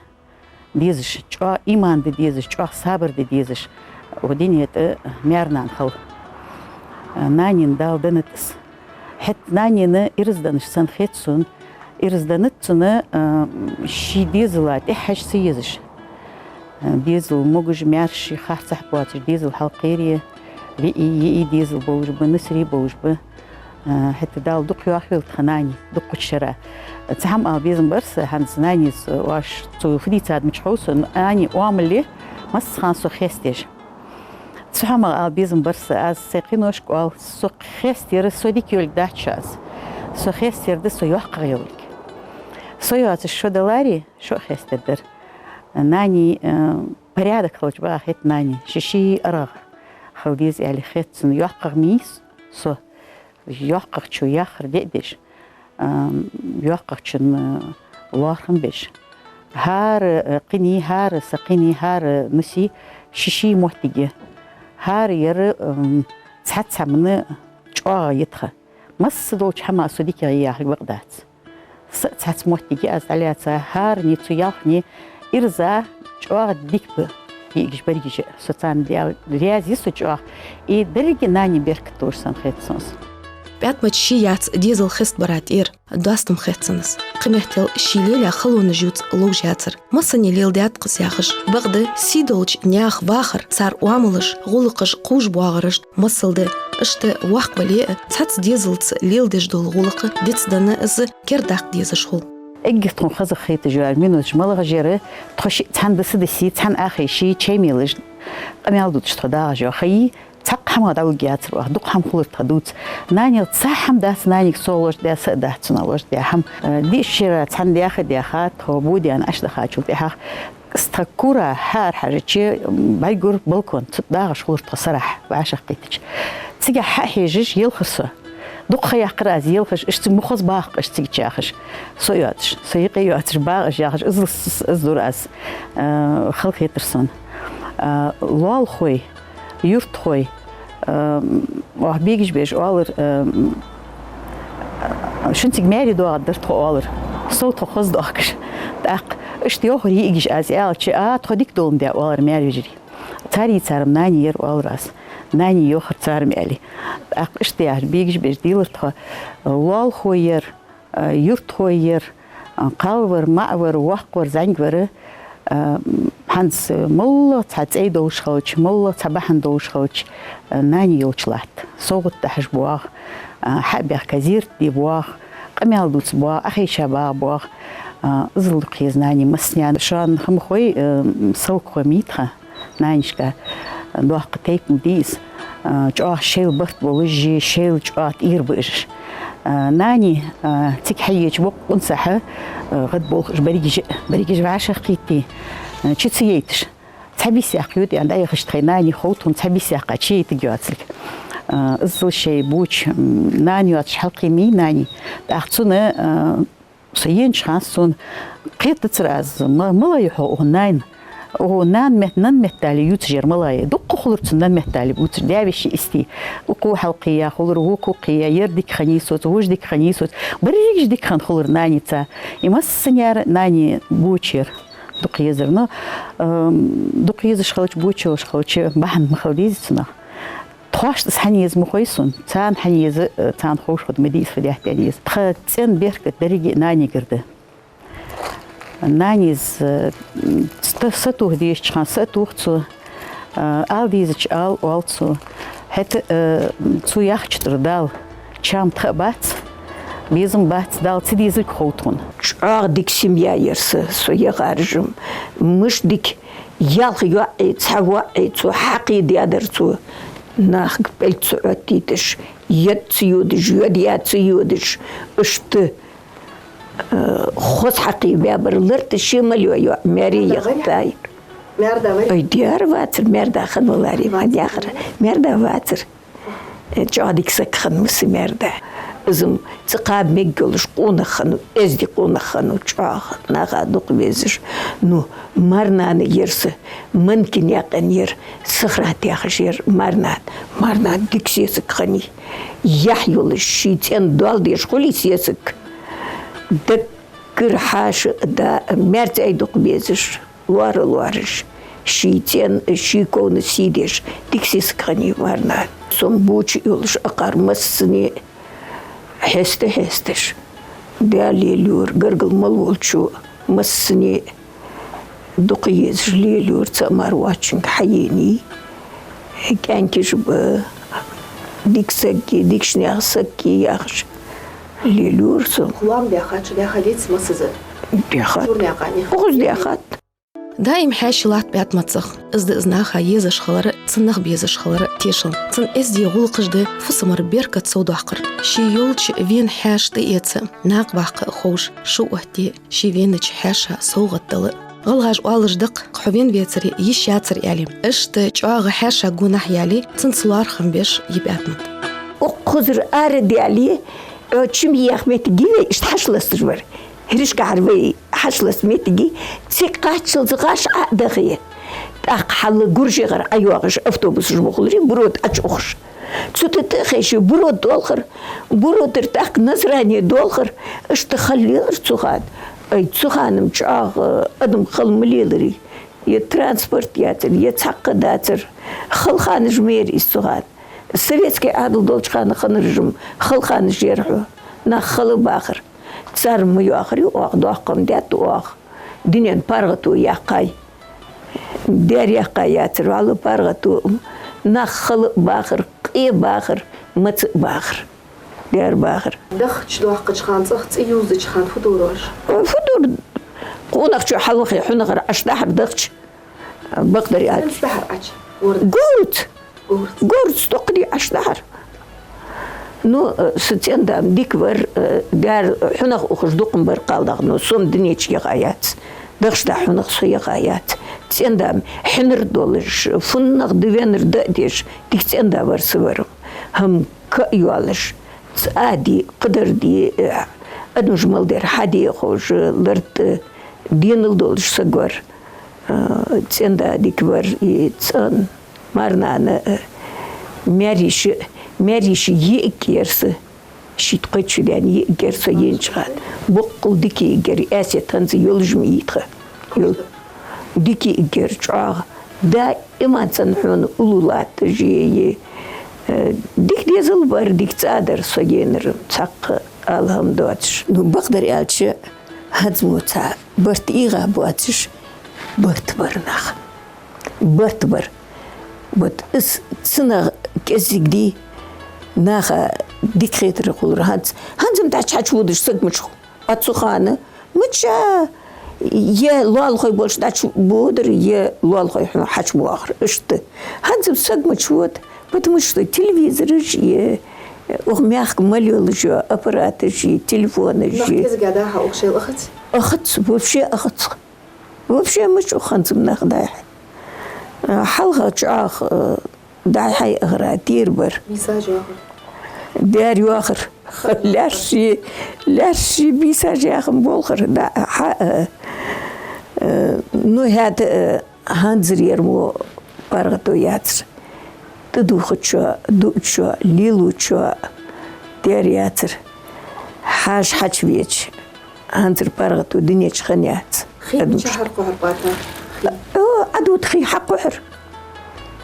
дезаш, чӀоагӀа иман де дезаш, чӀоагӀа сабар де дезаш укх дунен тӀа маьр-нана хила. Нанна Дала деннад из. ХӀаьта нанна ираз деннад санна хет сона, ираз деннад цунна, ший дезала тӀехьа хьажа ца езаш. Дезал могаш, маьрша, харцахьа боацаш дезал хьалкхере, виӀий, йиӀий дезал болаш ба, нусарий болаш ба. ХӀаьта Дала дукха йохайойла тха нани дуккхача шера. Цхьа хӀама ала безам бар са, хӀанз нанас оаш цо фу дийцад мича хов сона, нани оамал я массахана сох хестаеш. Цхьа хӀама ала безам бар са, аз сай кхийношка оал, со хестаяр со дика йолга дац шоана аз. Со хестаяр да со йоккхагӀа йолга. Со йоацаш шо даларе, шо а хестадар. Нани порядок хилча бакъахьа хет нани, ший-ший аргӀагӀа хила деза аьле хет сона, йоккхагӀа ма йий со. ЙоккхагӀчо яхар де а деш, йоккхагӀчун лоархӀам беш. ХӀара кхини, хӀара са кхини, хӀара нуси ший-ший моттиг я. ХӀара ер цхьацца хӀаман чӀоагӀа я тха. Масса долча хӀаман со дикагӀа я яхилга бакъ дац. Са а цхьацца моттиг я аз дӀалаьца, хӀаране, цу ялхане ираз чӀоагӀа дика ба йиӀигаш, берригаш а. Со царна дел раьза я со чӀоагӀа. И деррига нанна беркат долаш санна хет сона из. ПӀаьтамача ше яц дезал хестабара тӀера доастам хет сона из. Кхыметтел ший лелаяь халонаш ювца ловш яцар. Массане леладаьд-кх из яхаш. Бакъда сий долча наьха вахар, цар оамалаш, гӀулакхаш кхувш боагӀараш масал да. Иштта воккха вале а, цхьацца дезалца леладеш дола гӀулакх дицденна из кердадаккха дезаш хул. Эггара тхона хоза хеташ йола минуташ малагӀаш яр, тхо шиъ цхьана даса-дасий, цхьана Ӏохайший, чай мелаш, къамаьл дувцаш тхо дагӀаш йола ха йий, цхьаккха хӀамах дӀавига яцар оаха, дукха хӀама хулар тха дувца. Нанел цхьа хӀама дац нанега сов лош даь, са а дац цунах лош даь хӀама. Э, диъ шера цхьана даьха-даьха тхо бо даьнна Ӏочудахачул тӀехьагӀа, тха кура хьаархьажача, бӀаргагур балкон, цу дагӀаш хулар тхо сарахьа, вӀашагӀкхийтача. Цигахьа хьа а хьежаш, елхар со. Дукха ха яьккхар аз елхаш, иштта цига ма хоза багӀа-кх уж цига яхаш. Со йоацаш, со юкъе йоацаш багӀа уж яхаш, из, из, из дур аз, э, хала хетар сона. Э, лоалахой, юртахой, э, оаха бегаш беш оалар, э, шун цига маьре доагӀаргдар тхо оалар. Сов тхо хоза доахкаш. ТӀаккха иштта йоахар йиӀигаш аз аьлча, а, тхо дика долаш да оалар маьр-вежарий. Цар йийцар-м нани яр оалар аз. Нани йоахар цар-м аьле. ТӀаккха иштта яхаш бегаш беш дийлар тхо. Лоалахой яр, э, юртахой яр, э, кхалвар, маӀавар, воккхавар, зӀамигвар, э, хӀанз моллагӀа цхьа цӀай долаш хилча, моллагӀа цхьа бахьан долаш хилча, э, нани йолча латт. СовгӀат дахьаш боагӀа, э, хьа а баьхка зерат де боагӀа, къамаьл дувца боагӀа, Ӏохайша багӀа боагӀа. Э, иззал дукха еза нани массанена. Шоана ха ма хой, э, салкхой ма йий тха нанашка доккха тайпа ма дий из. А, чӀоагӀа шоайла барт болаш, шоайла чӀоагӀа тӀера ба уж. А, нани, а, цига хьаеча боккъонца хьа, а, гӀадболхаш берригаш, берригаш вӀашагӀкхийтте, а, чу ца яйташ. Цхьа бийса яккха йода аьнна дӀаяхача тха нани хов тхона, цхьа бийса яккха чу яйтаргйоацилга. А, иззал шоай боча, м, нана йоацаш хьалкхийна нани. ТӀаккха цунна, а, со еннача хана сона кхетадацар аз, ма-, малагӀа я хьо укхун нана. Укхун нана мет-, нана меттала ювцаш яр малагӀа я. Дукха хулар цун нана меттала ювцаш, даь-веший истий. Укхо хьалкхея хулар, вокхо кхея, ер дика хиннай соца, вож дика хиннай соца. Берригаш дика хинна хулар наница. Из массане а нани боча яр дукха езар. Но, ам, дукха езаш хилча, боча йолаш хилча, бахьан ма хила деза цунах. Тхоашта из хӀана еза ма хой сона, царна хӀана еза, э, царна ховш хургда ма дий из фу даьд аьнна еза. Тха цӀен беркат деррига а нанегара да. Нанас, э, ста-, сатоха дезача хана са а тох цо, э, ала дезача ала оал цо. ХӀаьта, э, цо яхача тӀара Дала чам тха а бац, безам бац, Дала ца дезилга хов тхона. ЧӀоагӀа дика семья яр са, со яхараш-м. Мишта дика ялх йоӀи, цхьа воӀи цо хьакхийдаьдар цо. Нахага пӀелг ца Ӏоттийташ, яд ца йодаш, йода яь ца йодаш, иштта, э, хоза хьакхийбаьбар. Ларта ше мел йола йоӀ маьре яхийтай. Маьрда варий? Ай, дера вацар, маьрда хинна валаре, ма дехар. Маьрда вацар. Э, чӀоагӀа дика саг хиннав са маьрда. Из-м цӀи кхаба мегаш йолаш къонах хиннав, эздий къонах хиннав, чӀоагӀа наха дукха везаш. Ну, марнана яр са, манкин яькъан яр, сахарат яхаш яр марнана. Марнана дика сесаг хиннай. Яхь йолаш, ший цӀен доал деш хулий сесаг. Даггара хьаьша а да, маьрцӀай дукха безаш. ЛоархӀаш, ший цӀен, ший ковна сий деш, дика сесаг хиннай марнана. Со-м боча йолаш акхар массане а хьеста-хьесташ. Даьла лелайора, гаргара мел волчо массане а дукха езаш лелайора, цаӀ мара воацачунга хьаенай. КӀаьнкаш ба, дика саг я, дикача наьха саг я яхаш лелайора со. Лоам даьхад, даьхадеций массаза? Даьхад. Чура наькъа нехаш. Укхаза даьхад. Даим хьаьший латт ПаьтӀамацах. Из да из наха езаш хилара, цун нах безаш хилара тешал. Цун эздий гӀулакхаш да фусамара беркат совдоаккхар. Ше йолча вена хьаьша тӀаэца, накха ваккха а ховш, шу оттаде, ше венача хьаьша совгӀат дала. ГӀалгӀаша оалаш да-кх, хьо вена вецаре йиш яцар аьле. Иштта чӀоагӀа хьаьша гонахьа яле, цунца лоархӀам беш я ПаьтӀамат. Укхазара арадаьле, Ӏочим еха моттиг я вай иштта хьачуласташ вар. ХӀирашкахьара вай хьачуласта моттиг я, цига кхаччалца гӀаш Ӏо а дахе. ТӀаккха хьал ГуржегӀара ӀойоагӀаш автобусаш ма хуларий, Брода Ӏочуухаш. Цу тӀа тӀа а хайше, Брода доалхар, Бродара тӀаккха Назране доалхар, иштта хала лелар цу хана. Ай, цу хана-м чӀоагӀа адам хала ма леларий. Е транспорт яцар, е цхьаккха дацар. Хала ханаш ма яр из цу хана. Советски Ӏаьдал долча хана хиннараш-м хала ханаш яр хьона. Нах хала бахар. Цар ма йоахарий оаха, доккха ма даьд оаха. Дунен паргӀато яьккхай. Дера яьккха яцар, валлахӀи, паргӀато. Нах хала а бахар, къе а бахар, маца а бахар. Дера бахар. Дахча доаккхача хана, цӀагӀа цӀи ювзача хана фу дора оаш? Фу дора? Къонахчо хьалвахе, хьунагӀара Ӏочудахьар дахча. Бакъдар аьлча. Сенца дахьар Ӏочу? Говраца. Говраца. Говраца дукха ди Ӏочудахьар. Ну, э, са цӀен-да-м дика вар, э, дера хьунагӀа ухаш дукха ма бар кхалнах, ну, со-м дунен чу яха яц. Дахча да хьунагӀа со яха яц. ЦӀен-да-м хьинар долаш, фуннагӀа да веннар да а деш, дика цӀен-да вар са вар-м. ХӀама ка а йоалаш, цӀа а де, кхыдар де, э, адамаш мел дар хьаде а ховш, лард, э, денал долаш саг вар. Э, цӀен-да дика вар, и цӀен марнана, э, маьрйиша, маьрйиша йиӀиг яр са, шийтта-кхойтта шу даьнна йиӀиг яр со еннача хана. Боккъал дика йиӀиг яр, Ӏаьсет хӀанз йолаш ма йий тха. Йол-, дика йиӀиг яр чӀоагӀа. Даиман цӀена хьона уллув латташ я, э, дика дезал бар, дика цӀа дар со енар, цхьаккха ала хӀама доацаш. Ну, бакъдар аьлча, хӀанз мо цхьа барт ийгӀа боацаш, барт бар нах. Барт бар. Вот из цунах кӀеззига дий, наха дика хетар хулар хӀанз. ХӀанз-м дӀачу хьачуводаш саг мича хул? А цу хана мича е лоалахой болаш дӀачу бодар, е лоалахой хьона хьачу боахар. Иштта. ХӀанз-м саг мича вода, потому что телевизораш е Укх мехка мел йолаш йола аппараташ, телефонаш. Нах кӀезига дӀа-хьа укх шоайла ахац? Ахац, вообще ахац. Вообще мича укх ханза нах дӀа-хьа. Хьалха чӀоагӀа, э, дӀа-хьа яхар тӀера бар. Бийсаш яхар. Даьра йоахар. ЛаьрхӀа, лаьрхӀа бийсаш яха болхар. ДӀа-хьа, э, э, ну, хӀаьта, э, хӀанзарера мо паргӀато яцар. ТӀадувхачоа, дуачоа, лелачоа даьра яцар. Хьаьша хьачувеча, хӀанзара паргӀато дунен чу хиннаяц. Хий мича хьакхухьар, ПатӀа? Хий. О, Ӏадувта хий хьакхухьар.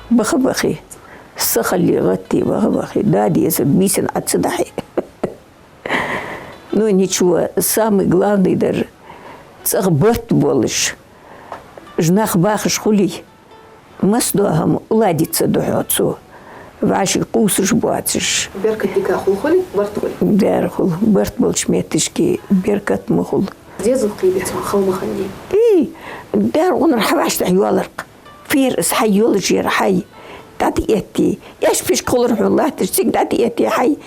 Баха-бахе. Сахалле гӀатте баха-бахе. Да дезар, бийсанна Ӏа ца дахье. Ну, ничего, самый главный дар, цӀагӀа барт болаш, уж нах бахаш хуле, массадола хӀама уладиться ду хьоца, вӀаший кхувсаш боацаш. Беркат дика хул хуле, барт хуле? Даьра хул, барт болча метташка беркат ма хул. Дезал кхийда цун хала ма хиннадий. Ий, даьра гӀунар хьавӀаштӀехьа йоалар-кх. Фер из хьай йолаш яр хьай дӀатӀаэтте. Эш-пишк хулар хьона латташ, цига дӀатӀаэтте хьай.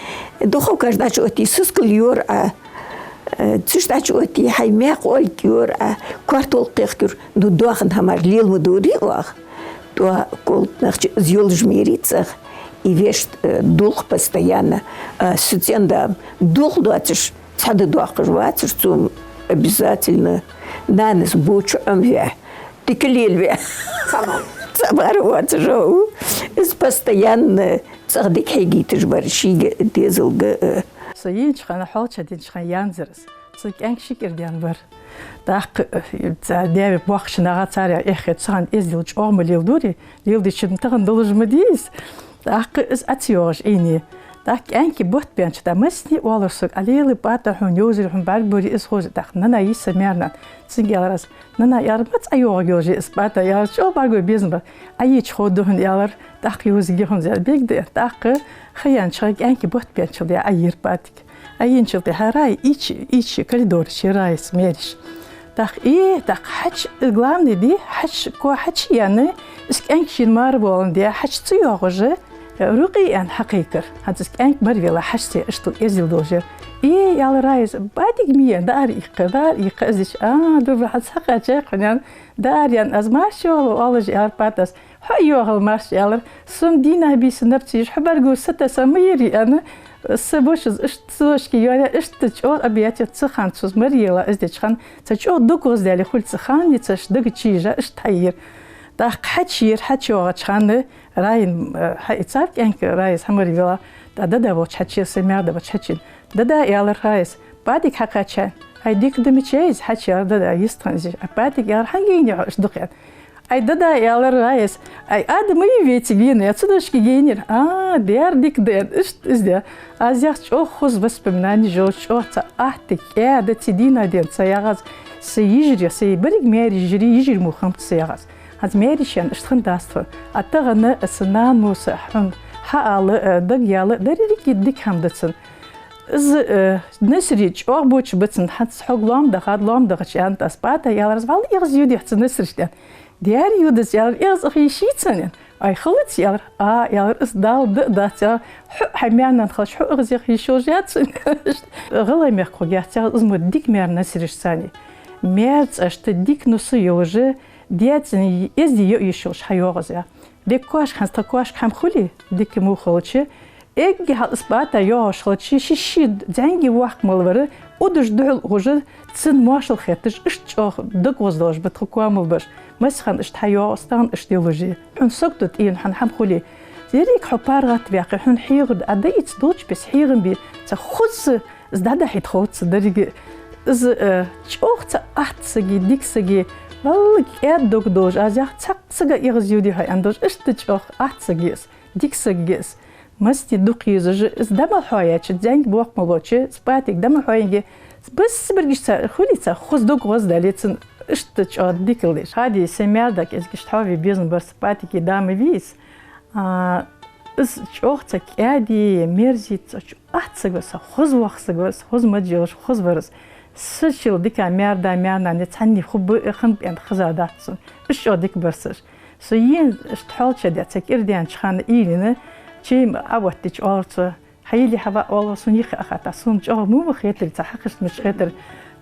Духовкаш дӀачуоттае, сискал йора Ӏа. Э, цуш дӀачуоттае хьай, маькха ольга йора Ӏа. Картол кхехкар, ну, доахан хӀамаш лела ма дора оаха. ТӀаккха колтнахча из йолаш мерий цӀагӀа. И вешта, э, дулх постоянно. А, сцен да дулх доацаш, цхьа да доаккхаш вацар цо обязательно. Нанас боча Ӏомаве. Дика лелаве. Ца мара. Ца мара вац жо. Из постоянно цӀагӀа дика хьегийташ бар шийга дезалга, э. Со йийнача хана, хьоалча динча хана янзар из. Цун кӀаьнк ши кӀира даьнна бар. ТӀаккха, э, ца даьве бохкача наха царех эххе, цхьан эздел чӀоагӀа ма леладора, леладича тахан долаш ма дий из. ТӀаккха из Ӏа ца йоагӀаш Ӏийне. ТӀаккха кӀаьнка бутт баьннача, тӀаккха массане оалар сога: «Ӏа лела, ПатӀа, хьона йовзар, хьона бӀаргагур из хоза». ТӀаккха нана йиса Маьрнана. Цунга аьлар аз: «Нана, — аьлар, — маца Ӏа йоагӀаргйолаш я из ПатӀа?» — аьлар. «Чо бӀаргагой безам бар. Ӏа йича ховргда хьона», — аьлар. «ТӀаккха йовзаргья хьона», — аьлар. Бегда, тӀаккха ха яьннача хана кӀаьнка бутт баьнначул тӀехьагӀа Ӏайийра ПатӀага. Ӏайийначул тӀехьагӀа Раи ийча, ийча коридора чу Раис мераш. ТӀаккха, э, тӀаккха хьача, главный ди, хьача, ко хьача яьнна, из кӀаьнк шийна мара воаландаь, хьача ца йоагӀаш, рукъи аьнна хьакхайкар. ХӀанз из кӀаьнк мара вела, хьача ца яь, иштта эздел долаш яр. «Э, — аьлар Раиса, — ПатӀага ма яьй, даар иккха, даар иккха». Из дича: «А, дубра, хьа цхьа кхаьча кхунен, даар яьнна, аз марша йоагӀалва оалаш», — аьлар ПатӀас. «Хьо а йоагӀалва марша», — аьлар. «Сона дийнахьа-бийса наб ца еш, хьо бӀаргагур сатесса ма йир», — аьнна. Са бошаз иштта цошки йоалаяь, иштта чӀоагӀа объятияца цу хана цо из мара ела, из деча хана. Цхьа чӀоагӀа дог гӀоздаьле хул цу хана, ницаш дага чу ежа, иштта хьайийра. ТӀаккха хьачуйийра, хьачуйоагӀача хана Раин, э, хьаийцар кӀаьнк, Раис хьа мара вела, тӀаккха дада волча хьачуйийра, са маьрда волча хьачуйийна. «Дада, — аьлар Раиса, — ПатӀага хьакхаьчай». «Ай, дика да, мича я из?» — хьачуяьлар дада, йистхинна из. «Ай, ПатӀага, — аьлар, — хьанга яйнай хьо иштта дукха?» — аьнна. «Ай, дада, — аьлар Раиса, — ай, Адам ма вий вайцига вена, я цу дошке яйнай?» «А, дера, дика да», — аьнна, иштта из даь. Аз яхац, чӀоагӀа хоза воспоминани йолаш, чӀоагӀа цхьа атта кӀаьда, цу дийнахьа денз ца ягӀаз са йижарий, са беррига маьре-йижарий, йижарий мо хиннаб са ягӀаз. ХӀанз маьре-йиша яьнна иштта хиннадац тхона. А тахан са нана мо са хьона хьаала а, дагаяла а, деррига дика хӀама да цун. Из, э, Насри чӀоагӀа боча ба цун, хӀанз хьога лоам дахад, лоам дахача, аьннад аз. ПатӀа, — аьлар аз, — вӀалла эгӀаз йодехьа цу Насрашта, аьнна. Дера йода из, — аьлар, — эгӀаз яха йиш йий цун, аьнна. Ай, хилац, — аьлар. — А, — аьлар, — из Дала да а дац, — аьлар, — хьо а хьай маьр-нана хилча, хьо эгӀаз яха йиш йолаш яц цун». ГӀалгӀай мехка хургьяц ягӀаз из мо дика маьр Насраш санна. Маьр цӀа иштта дика нус йолаш, даь-цӀен эздий йо йиш йолаш хьайоагӀа из. Дика кошка, хӀанз тха кошка хӀама хуле, дика мо хилча, эггара хьалха из ПатӀа йоагӀаш хилча, ший-ший зӀамига воккха мел вар, удаш духьал ухаш, цунна моаршал хетташ, иштта чӀоагӀа дог гӀоздолаш ба тха коа мел бараш. Массахана иштта хьайоагӀа, стагана иштта йолаш я. Хьона сагото тӀаена, хьона хӀама хуле, деррига хьо паргӀатваьккхе, хьона хьехаргда, Ӏа дӀаийца долча беса хьехам бе, цхьа хоза из дӀадахьийта ховц деррига. Из, э, чӀоагӀа цхьа атта саг я, дика саг я, вӀалла кӀаьда дог долаш, аз яхац, цхьаккха сага эгӀаз йодехьа аьнна долаш, иштта чӀоагӀа атта саг я из, дика саг я из. Массане дукха езаш, из дӀа мел хьоаяьча, зӀамига воккха мел волча, из ПатӀага дӀа мел хьоаенге, бесса берригаш цар хулий цар, хоза дог гӀоздале цун, иштта чӀоагӀа дикал деш. Хадий, са маьр-да кӀезига иштта хьоаве безам бар са, ПатӀага да ма вий из. А, из чӀоагӀа цхьа кӀаьда, мерзийта, цхьа чу-, атта саг вар из, хоза воккха саг вар из, хоза маж йолаш, хоза вар из. Са чул дика маьр-да, маьр-нана цхьанне хургба, хиннаб аьнна хезадац сона. Иштта чӀоагӀа дика бар из. Со йийна иштта хьоалча даь, цхьа кӀира даьннача хана уйла йина, чай Ӏооттадича оалар цо: Хьайли хьава оалар, сона юххе Ӏохайта, сона чӀоагӀа мо ма хетар, цхьа хьакхашта мича хетар.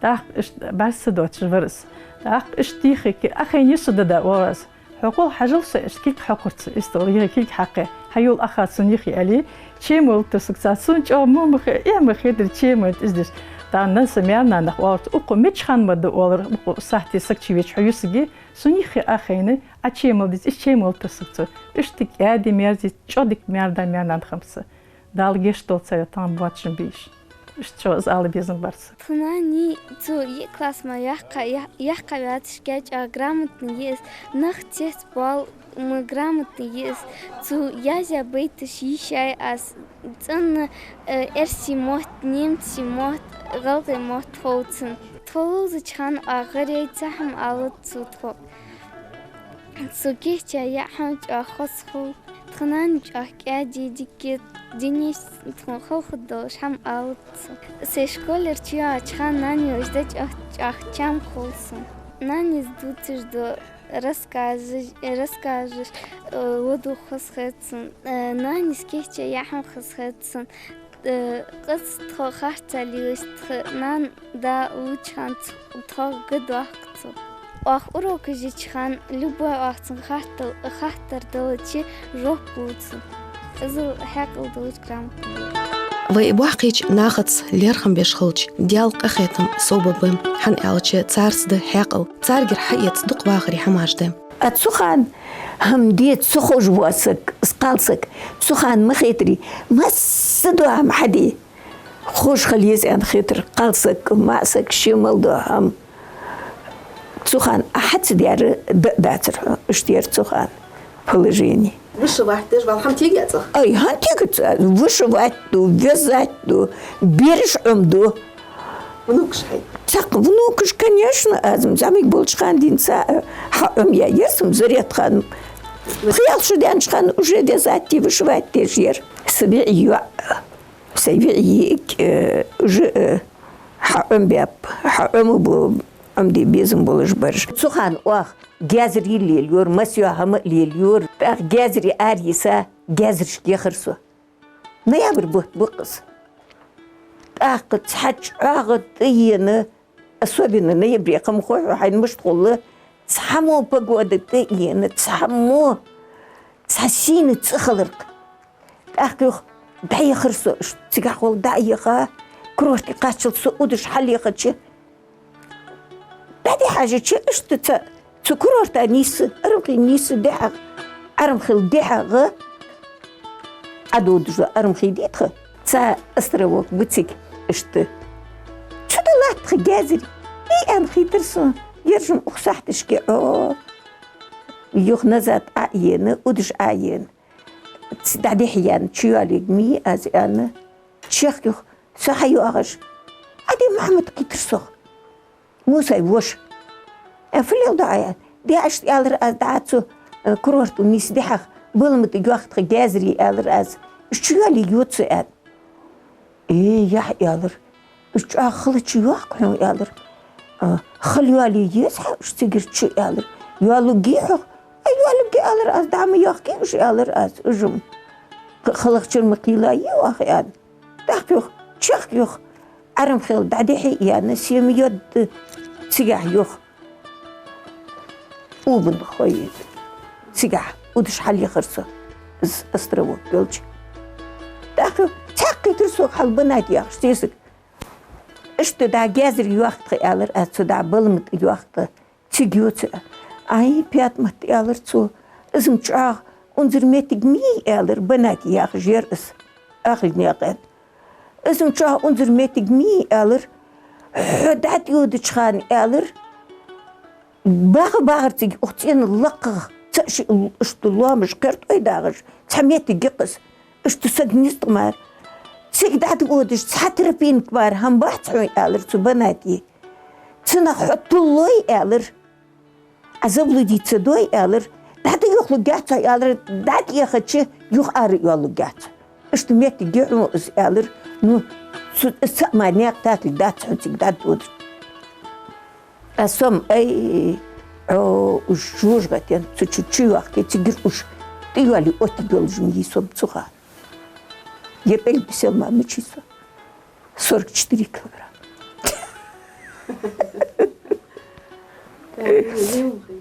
ТӀаккха иштта бӀарга ца доацаш вар из. ТӀаккха иштта дийхке, Ӏохайна я со, дада, оалар аз. Хьо гӀолла хьажал со, иштта кулг хьокхар цо, иштта гӀолла кулг хьакхе, хьайола Ӏохайта сона юххе, аьле, чемалийтар сога цо, сона чӀоагӀа мо ма хе-, э, ма хетар, чемалийта из деш. ТӀаккха нана са маьр-нанах оалар цо, укхо мича хана ма да, оалар, укх сахьте саг чувеча хьо юсиге, сона юххе Ӏохайна, Ӏа чемалдиц, из чемалийтар сога цо. Иштта кӀаьди-мерза, чӀоагӀа дика маьр-да, маьр-нана хиннаб са. Дала гешт долда цар, тахан боацаш ба уж. Иштта чӀоагӀа из ала безам бар са. Тха нана, цо йиъ класс мара яьккха, я-, яьккха ваьлча кхы а чӀоагӀа грамотни я из, нах цецбоал, ма грамотни я из. Цо язъяь байташ йийшай аз, цӀена, э, эрсий мотт, немций мотт, гӀалгӀай мотт хов цунна. Тхо ловзача хана а гӀарай цхьа хӀама алац цо тхо. Цо кийчъяь яа хӀама чӀоагӀа хоза хул. Тха нана чӀоагӀа кӀаьди, дика, динаш тхона халхадолаш хӀама алац цо. Сай школера чуйоагӀача хана нанас да чӀоагӀа, чӀоагӀа чам хул сона. Нанас дувцаш дола рассказаш, рассказаш, э, ладувгӀа хоза хет сона. Э, нанас кийчъяь яа хӀама хоза хет сона. Э, къаьстта тхо харцахьа лелаш, тха нана, да лувча хана ц-, тхох га доахк цо. Оаха урокаш йича хана, любой оаха цунга хаттар, хаттар далча, жоп лу цо. Из хьаькъал долаш, грамотни я. Вай боккхийча нахаца лерхӀам беш хилча, Даьла къахетам совбаргба, хӀана аьлча царца да хьаькъал, царгара хьаэца дукха вахаре хӀамаш да. А цу хана хӀама де ца ховш вола саг, кхалсаг, цу хана ма хетарий, массадола хӀама хьаде ховш хила еза аьнна хетар, кхалсаг, маӀасаг, ше мел дола хӀама. Цу хана Ӏа хьа ца даьр даа дацар хьона, иштта яр цу хана положени. Вышивать деш вала хӀама тега яцар? Ай, хӀана тегац, вышивать ду, вязать ду, бераш Ӏомаду. Внукаш хьай? Цхьаккха внукаш, конечно, аз-м зӀамига болча хана денз, э, хьаӀомаяь яр со-м, Зарет-ханна. Пхи-ялх шу даьннача хана уже вязать, вышивать деш яр. Са виӀий йоӀ, са виӀий йиӀиг, э, уже, э, хьаӀомабаьб, хьаӀомабу, Ӏомаде безам болаш бараш. Цу хана оаха гаьзарий лелайора, массайола хӀама а лелайора. ТӀаккха гаьзарий арайиса, гаьзарашка яхар со. Ноябрь бутт ба-кх из. ТӀаккха цхьа чӀоагӀа тӀаена, особенно ноябре, кхы ма хой хьона хьайна мишта хул, цхьа мо погода тӀаена, цхьа мо, цхьа сийна цӀи хилар-кх. ТӀаккха юха дӀаяхар со, ш-, цигахьа гӀолла дӀа а яха, курорте кхаччалца со удаш хьалъяхача, дӀа де хьажача, иштта ца, цу курорта нийсса, Арамхи нийсса дехьагӀа, Арамхил дехьагӀа, Ӏододаш дола Арамхи дий-кх, цхьа островок ба цига, иштта. Цу тӀа латт тха гаьзарий, ий, аьнна хийтар сона, ераш-м укх сахьташка, о, юха назад Ӏоена, удаш Ӏоена. Ц-, дӀадехьа яьнна, чуйоалаергья-м аз, аьнна, чехка юха со хьайоагӀаш, Ӏади Мухьаммад кхийтар сох. Мусай воша. Э, фу леладу Ӏа, аьнна. Де, иштта аьлар аз, дӀа цу, э, курорта нийсса дехьагӀа балама тӀа йоах тха гаьзарий, аьлар аз. Уж чуйоалае йода со, аьнна. Э, яхь, аьлар. Уж чӀоагӀа хала чуйоах-кх хьона, аьлар. А, хала йоалае еза хьа уж цигара чу, аьлар. Йоалургья хьо? А, йоалургья, аьлар аз, дӀа ма йоахкий уж, аьлар аз, уж-м. Х-, халагӀчура ма кхийлай оаха, аьнна. ТӀаккха юха, чехка юха, Арамхил дӀадехьа а яьнна, сема йодда цигахьа юха. Убан хой цигахьа, удаш хьалъяхар со, из островок йолча. ТӀаккха цхьаькха кхийтар сох хьал Банате яхаш сесаг. Иштта дӀа гаьзарий йоах тха, аьлар аз, цу дӀа балама тӀа йоах тха. Цига йода со. Ай, ПаьтӀамат, аьлар цо, из-м чӀоагӀа унзара моттиг ма йий, аьлар, Банате яхаш яр из, Ахилгнаькъан. Из-м чӀоагӀа унзара моттиг ма йий, аьлар, хьо дӀатӀайодача хана, аьлар, багӀа-багӀарцига укх цӀенна лакхагӀа цхьа ши, иштта лоамаш кхертӀой дагӀаш, цхьа моттиг я-кх из, иштта саг низ тӀа мара. Цига дӀатӀайодаш цхьа тропинка мара хӀама бац хьона, аьлар цу Банате. Цунах хьо туллой, аьлар, Ӏа заблудиться дой, аьлар, дӀатӀайохалургьяц хьо, аьлар, дӀатӀаяхача юха ара йоалалургьяц. Иштта моттиг я хьона из, аьлар, ну, цу, из цаӀ мара наькъа тӀа дац хьона цига дӀатӀайодаш. А со-м, ай, Ӏо, уж жожагӀатен цу чу чуйоахке, цигара уж тӀайоалае оттаргйолаш ма йий со-м цу хана. Е пӀелг бисел ма мичай со. Сорок четыре килограмм.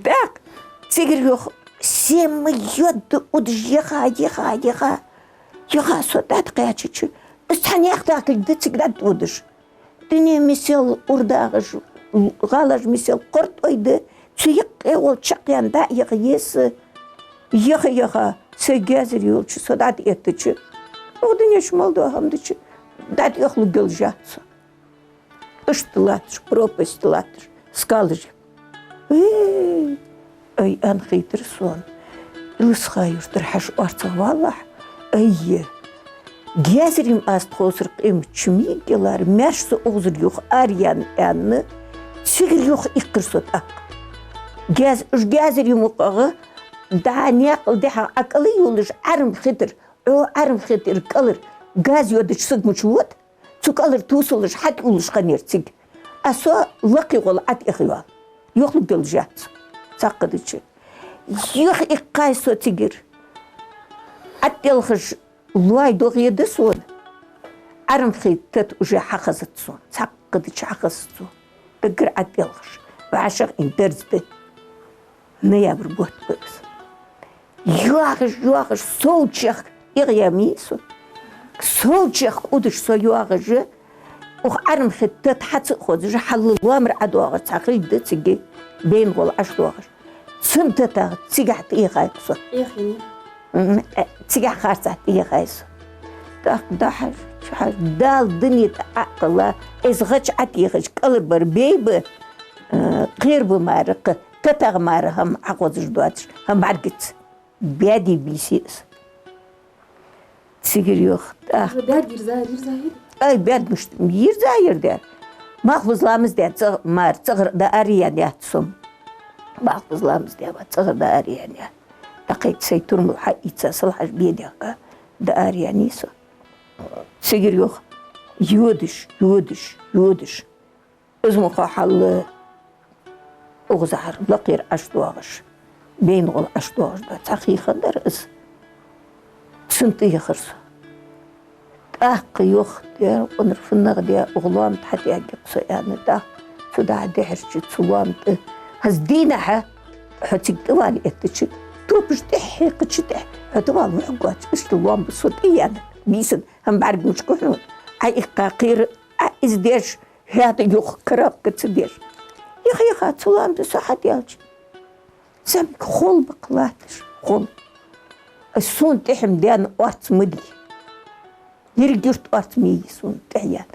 Так, цигара юха семь йодда удаш яха, яха, яха. Яха со дӀакхаьчача, из цхьа наькъа даккхалга да цига дӀатӀа удаш. Дуне мисел урдагӀаш, гӀалаш мисел кхортӀой да, цу юкъе волча чакхъяьнна дӀа а яха еза. Яха, яха, сай гаьзар йолча со дӀатӀаэттача, укх дунен чу мел дола хӀама дича, дӀатӀа йохлуг йолаш яц со. Иштта латташ, пропасть латташ, скалаш. Э, ай, аьнна хийтар сона. Иласха-Юртара хьажа орцагӀвалалахь, ай, гаьзар-м аз тхоцара къематди чу мига ялар, маьрша со укхазара юха араяьнна, аьнна, цигара юха иккхар со тӀаккха. Гаьз-, уж гаьзар-м укхагӀа, дӀа наькъал дехьа Ӏа кӀала йолаш Ӏарма хи тӀара, Ӏо Ӏарма хи тӀара кӀалара газ йодача саг мича вода, цу кӀалара тувсалаш хьатӀаюллаш хиннаяр цига. А со лакхе гӀолла ӀотӀаяха йоал. Йохлуг йолаш яц. Цхьаккха дича. Юха иккхай со цигара. ӀотӀаделхаш лоай догӀа да сона. Ӏарма хи тата уже хьахазац сона. Цхьаккха дича хьахазац сона. Даггара ӀотӀаделхаш. ВӀашагӀ ин дарз да. Ноябрь бутт ба из. ЙоагӀаш, йоагӀаш, сов чехка, эгӀаяь ма йий со. Сов чехка удаш со йоагӀаш, укх Ӏарма хи тата хьа ца а хозаш, хьалла лоамара ӀодоагӀаш, цхьа хилга да цига, Байна гӀолла Ӏаш доагӀаш. Цун татагӀа цигахьа тӀаяхай со. Эхини? М, э, цигахьа харцахьа тӀаяхай со. ТӀаккха дӀахьажа, чухьажа, Дала дунен тӀа Ӏо а кхелла, из гӀадж ӀотӀаяхача кӀалара бар бейба, э, кхера ба мара, кхы татагӀа мара хӀама Ӏохозаш доацаш, хӀама бӀаргаца. Баьде бийса из. Цигара йоах тӀаккха. Баьд йирза, йирза йир? Ай, баьд мишта, йирза йир дер. Малхбуза ламаз даь, цӀа-, мара, цӀагӀара дӀаараяьнна яц со-м. Малхбуза ламаз даь, ва цӀагӀара дӀаараяьнна яц. ТӀаккха сай турмал хьаийца, сел хьажа бедехка дӀаараяьннай со. Цигара йоах, йодаш, йодаш, йодаш. Из мукъагӀа хьалла укхазахьара лакхера Ӏаш доагӀаш, Байна гӀолла Ӏаш доагӀаш да. Цхьа хий хиннадар из. Цунна тӀаяхар со. ТӀаккха йоах, дер, къонар фуннагӀа де, укх лоам тӀа хьатӀаягӀа-кх со, аьнна, тӀаккха цу дӀа дехьарча цу лоам тӀа. ХӀанз дийнахьа хьо цига тӀавала эттача, топаш тӀехьа хьекхача тӀехьа хьо тӀавала вухьаргвоацаш, иштта лоам ба со тӀаяьнна, бийсан, хӀама бӀаргагуча хьона. Ӏоиккха кхера, Ӏа из деш, хӀаьта юха коробка ца деш. Яха-яха, цу лоам тӀа со хьатӀадаьлча, зӀамига хол ба-кх латташ, хол. Сона тӀехьа-м даьнна орц ма дий. Еррига юрта орц ма йий сона тӀехьа яьнна.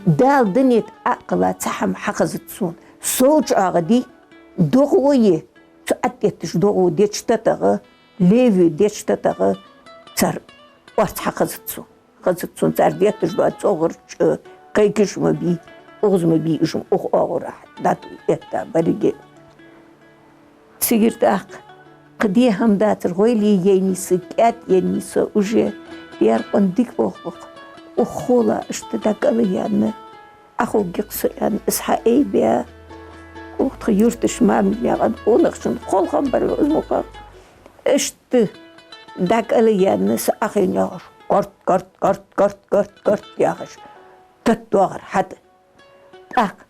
Дала дунен тӀа Ӏо а кхелла, цхьа хӀама хьахазац сона. Сов чӀоагӀа дий, догӀа а йий, цу ӀотӀадеттача догӀа деча татагӀа, левый деча татагӀа цар орц хьахазац сона. Хазац сона цар детташ дола цӀогӀарч, э, кхайкаш ма бий, укхаза ма бий, уж-м укх оагӀорахьа дӀатӀаэтта беррига. Цигара тӀаккха кхы де хӀама дацар, гӀойла яйнай са, кӀаьда яйнай со уже, дер, къонах, дика болх ба-кх. Укх хола иштта дӀакӀалъяьнна, Ӏоховргья-кх со, аьнна, из хьаайбаь, укх тха юртарча Маминаькъан къонахчун хол хиннабар из мукъагӀа. Иштта дӀакӀалъяьнна, са Ӏохайна йоагӀаш, корт, корт, корт, корт, корт, корт яхаш, тата доагӀар хьатӀа. ТӀаккха,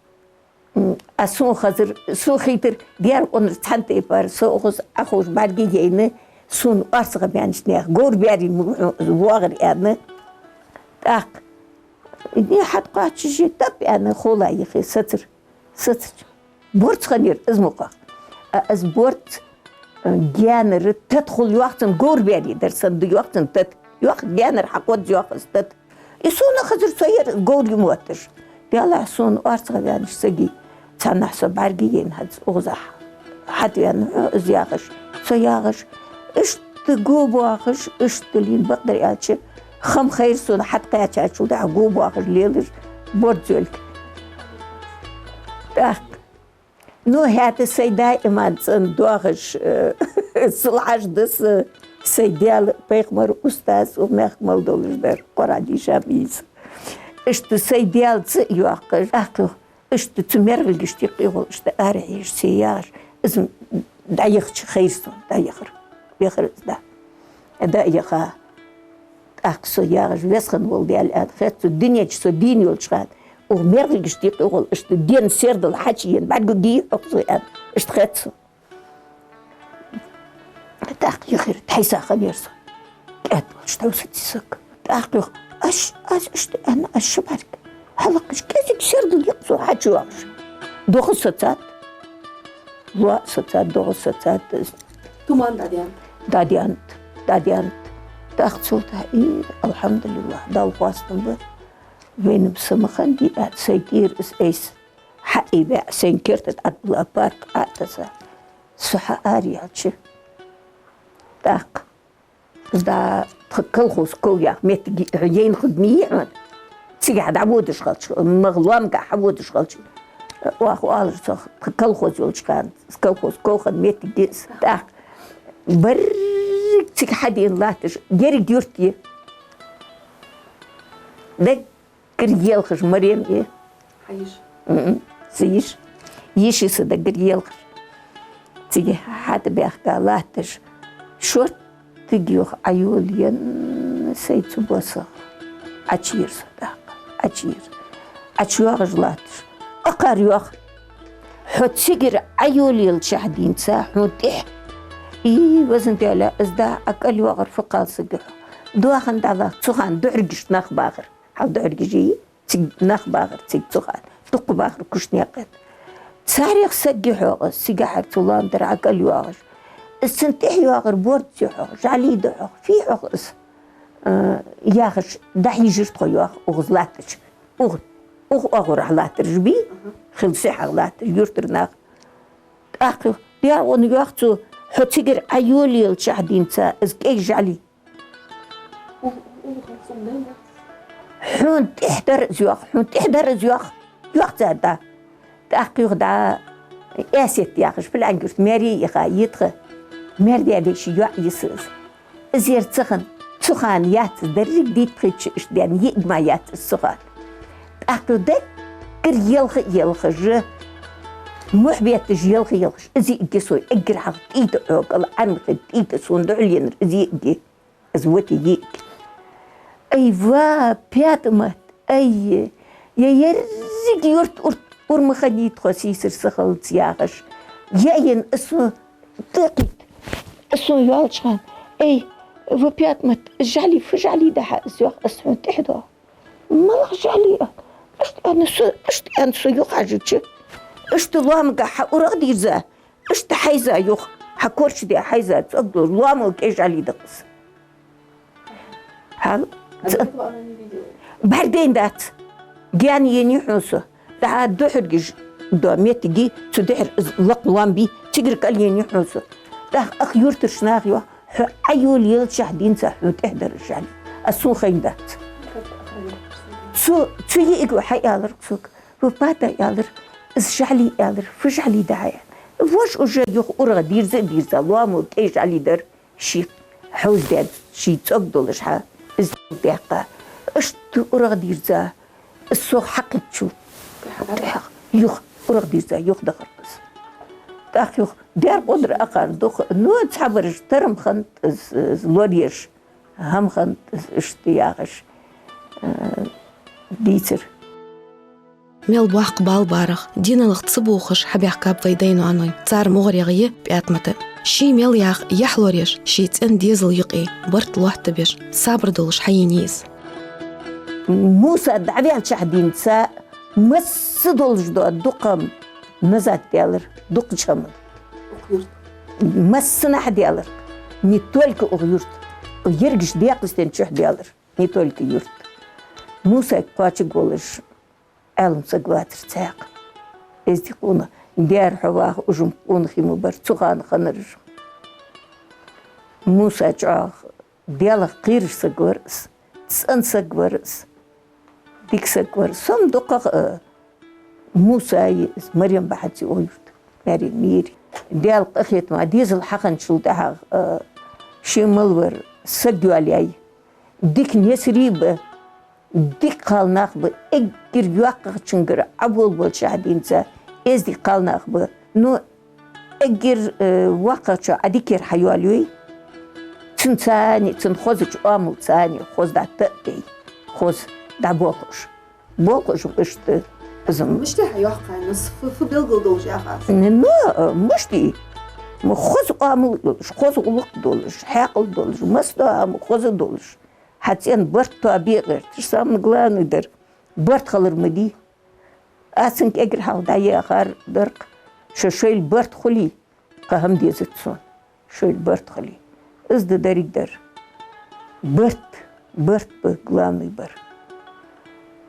м, а сона хазар, сона хийтар, дер, къонар, цхьан тайпара, со укхаза Ӏоховша бӀаргаяйна, сона орцагӀа баьннача наьха говр баьрий ма вий хьона из воагӀар, аьнна. ТӀаккха, не хьатӀакхоачаш, тап, аьнна, хола йихе сацар. Сацача. Борз хиннаяр из мукъагӀа. А из борз, э, гаьнара тата хул йоах цун, говр баьрий дар санна да йоах цун тата. Йоах, гаьнара хьакхозз йоах из тата. И сона хазар, со яр говр моташ. Делахь сона орцагӀа ваьннача сага цхьаннахьа со бӀаргаяйна хӀанз укхазахьа. ХьатӀаваьннав хьо из яхаш, со яхаш. Иштта го боахаш, иштта лийна, бакъдар аьлча, хам хайра сона хьатӀакхаьчачул тӀехьагӀа го боахаш лелаш борз йолга. ТӀаккха. Ну, хӀаьта сай даиман цӀена доагӀаш, э, сулхьаш да са, сай Даьла, пайхамара устаз, укх мехка мел долаш дар, Къуръан дийша ма йий са. Иштта сай Даьла цӀи а йоаккхаш, тӀаккха иштта цу мергӀалгашта юкъе гӀолла иштта арахьежаш, се яхаш, из дӀаяхача хайра сона, дӀаяхар. Яхар из дӀа. ДӀаяха. ТӀаккха со яхаш, веза хинна вола Даьла, аьнна хет сона, дунен чу со дийна йолча хана, укх мерхилгаш дийкъа йола, иштта ден сердал хьачуена бӀаргагуй хьогӀ со, аьнна, иштта хет сона. ТӀаккха юхера тхьайса хиннаяр со. КӀаьда волаш тхьовсадаьд саг. ТӀаккха юха: «Аш, аш иштта аьнна, аш ши бӀарг хьалакхаш, кӀезига сердал йийкъ со хьачуйоагӀаш». ДогӀа сецад. Лоа сецад, догӀа сецад. Туман дӀадаьннад. ДӀадаьннад, дӀадаьннад. ТӀаккха цул тӀехьа, и, алхьамдулиллахӀ, Далла хоастам ба. Вайна-м са ма хиннадий, аьнна, сай тӀера из айса хьаайбаь, сайна керта тӀа Ӏадбила парк Ӏо а тесса, со хьаара яьлча, тӀаккха из дӀа тха колхоз ков яха моттиг, хьо яйна хургья хьона, цигахьа дӀаводаш хилча, магӀа лоамагахьа хьаводаш хилча, оаха оалар цох, тха колхоз йолча хана, колхоз ков хинна моттиг я из, тӀаккха берриг цига хьадена латташ, еррига юрт я. Даггара елхаш Марем я. Хьа йиша? М-м, са йиша. Йиши са даггара елхаш. Цига хьатӀабаьхка латташ, шорттига юха Ӏойолаенна сай цу босса, Ӏочуйир со тӀаккха, Ӏочуйир. ӀочуйоагӀаш латташ, акхар йоах: «Хьо цигара Ӏойолаелчахьа денз хьона тӀехьа». И, Везан Даьла, из дӀа ӀокӀалйоагӀар фу кхалсаг я хьона. Доахан дӀалаьха, цу хана духьаргашта нах бахар. Хьал духьаргаш йий? Цига нах бахар, цига цу хана. Дукха бахар кушнекъа. Царех саг я хьогӀ из, цигахьара цу лоам тӀара ӀокӀалйоагӀаш. Из цунна тӀехьа йоагӀар борз я хьогӀ, жӀали да хьогӀ, фу я хьогӀ из, э, яхаш, дӀахьежар тхо, йоах, укхаза латтача. Укх, укх оагӀорахьа латтараш бий, хила сехьагӀа латтараш, юртара нах. ТӀаккха, Даьра, вон йоах цо, хьо цигара Ӏойолаелчахьа денз из кӀай жӀали. Хьона тӀехьа дар из, йоах, хьона тӀехьа дар из, йоах, йоах цар дӀа. ТӀаккха юха дӀа Эсет яхаш, Пиланг-Юрта маьре яха я тха, маьр-даь-веший йоӀ я са из. Из ер ца хинна, цу хана яц из, деррига дийтта хилча иштта даьнна йиӀиг мара яц из цу хана. ТӀаккха даггара елха а елхаш, мухь бетташ елха а елхаш, из йиӀиг я сой эггара хьалха тӀийта Ӏокъал, Ӏармхи тӀийта сона духьал енар из йиӀиг я. Из вати йиӀиг. Ай, ва, ПаьтӀамат, ай, е еррига юрт ур-, ура ма хиннай тхо сийсара са хилац, яхаш. Яйна из сона тӀакхийтта, из сона йоалача хана: «Ай, ва ПаьтӀамат, из жӀали, фу жӀали да хьа из, йоах, из хьона тӀехьа доагӀа». «МалагӀа жӀали?» аьнна. Иштта аьнна со, иштта аьнна со юхахьежача, иштта лоамагахьа хьа урагӀ дийрза, иштта хьайза юха, хьа корча даь хьайза, цӀогдолаш, лоамо кӀай жӀали да-кх из. Хьал, ц-, бӀаргадайна дац. Гаьна енай хьона со. ДӀа духьаргаш дола моттиг я, цу духьара из лакха лоам бий, цигара кӀал енай хьона со. ТӀаккха ах юртарча наха йоах: «Хьо Ӏойолаелчахьа денз хьона тӀехьа дар из жӀали». Аз сона хайна дац. Цу, цу йиӀига хьааьлар-кх сога: «Ва ПаьтӀа, — аьлар, — из жӀали, — аьлар, — фу жӀали да хьа?» Вож уже юха урагӀ дийрза а дийрза, лоамо кӀай жӀали дар, ший хьовздаьд, ший цӀогдолаш хьа, из даьккха. Иштта урагӀ дийрза, из сох хьакхийтачул тӀехьагӀа юха урагӀ дийрза, юха дахар-кх из. ТӀаккха юха дер къудра акхар дукха, ну, цхьабараш тара ма хиннад из, из лораеш, хӀама хиннад из, иштта яхаш, э, дийцар. Мел боккха бала барах, диналах ца бохаш хьабаьхкаб вай дай-ноаной. Цар мугӀарера я ПаьтӀамат а. Ший мел яха яхь лораеш, ший цӀен дезал юкъе барт лоаттабеш, сабар долаш хьаенай из. Муса дӀаваьлчахьа денз масса долаш дола дукха хӀама назад даьлар, дукхача хӀаман. Массанахьа даьлар. Не только укх юрта. Ерригача Даькъастен чухь даьлар. Не только юрта. Мусайга кхоачаргволаш Ӏалам саг вацар цхьаькха. Эздий къонах, дера хьо ваха, уж-м къонахий ма бар, цу хана хиннараш. Муса чӀоагӀа Даьлах кхераш саг вар из, цӀена саг вар из, дика саг вар из. Со-м дукхагӀа, э, Мусай, Марем бахьанца укх юрта маьре ма йий. Даьла къахетамах дезал хьахинначул тӀехьагӀа, э, ше мел вар саг йоалаяьй. Дика несарий ба, дика кхалнах ба, эггара йоккхагӀчунгара Ӏоболаболчахьа денз эздий кхалнах ба. Ну, эггара, э, воккхагӀчоа Ӏадикера хьайоалайой, Цунца а, цун хозача оамалца а хоза дӀатӀа а дей, хоза дӀаболх уж. Болх уж иштта из м- Мишта хьайоах хьайна, фу, фу белгала долаш яхаш? Ну, мишта? Ма хоза оамал йолаш, хоза гӀулакх долаш, хьаькъал долаш, массадола хӀама хоза долаш. Хьа цӀен барт тоабе гӀерташ, самое главное дар, барт хилар ма дий. Аз цун кӀегара хьалха дӀаяхар дар-кх, шо шоайла барт хуле, кхы хӀама дезац сона, шоайла барт хуле. Из да деррига дар. Барт, барт ба главный бар.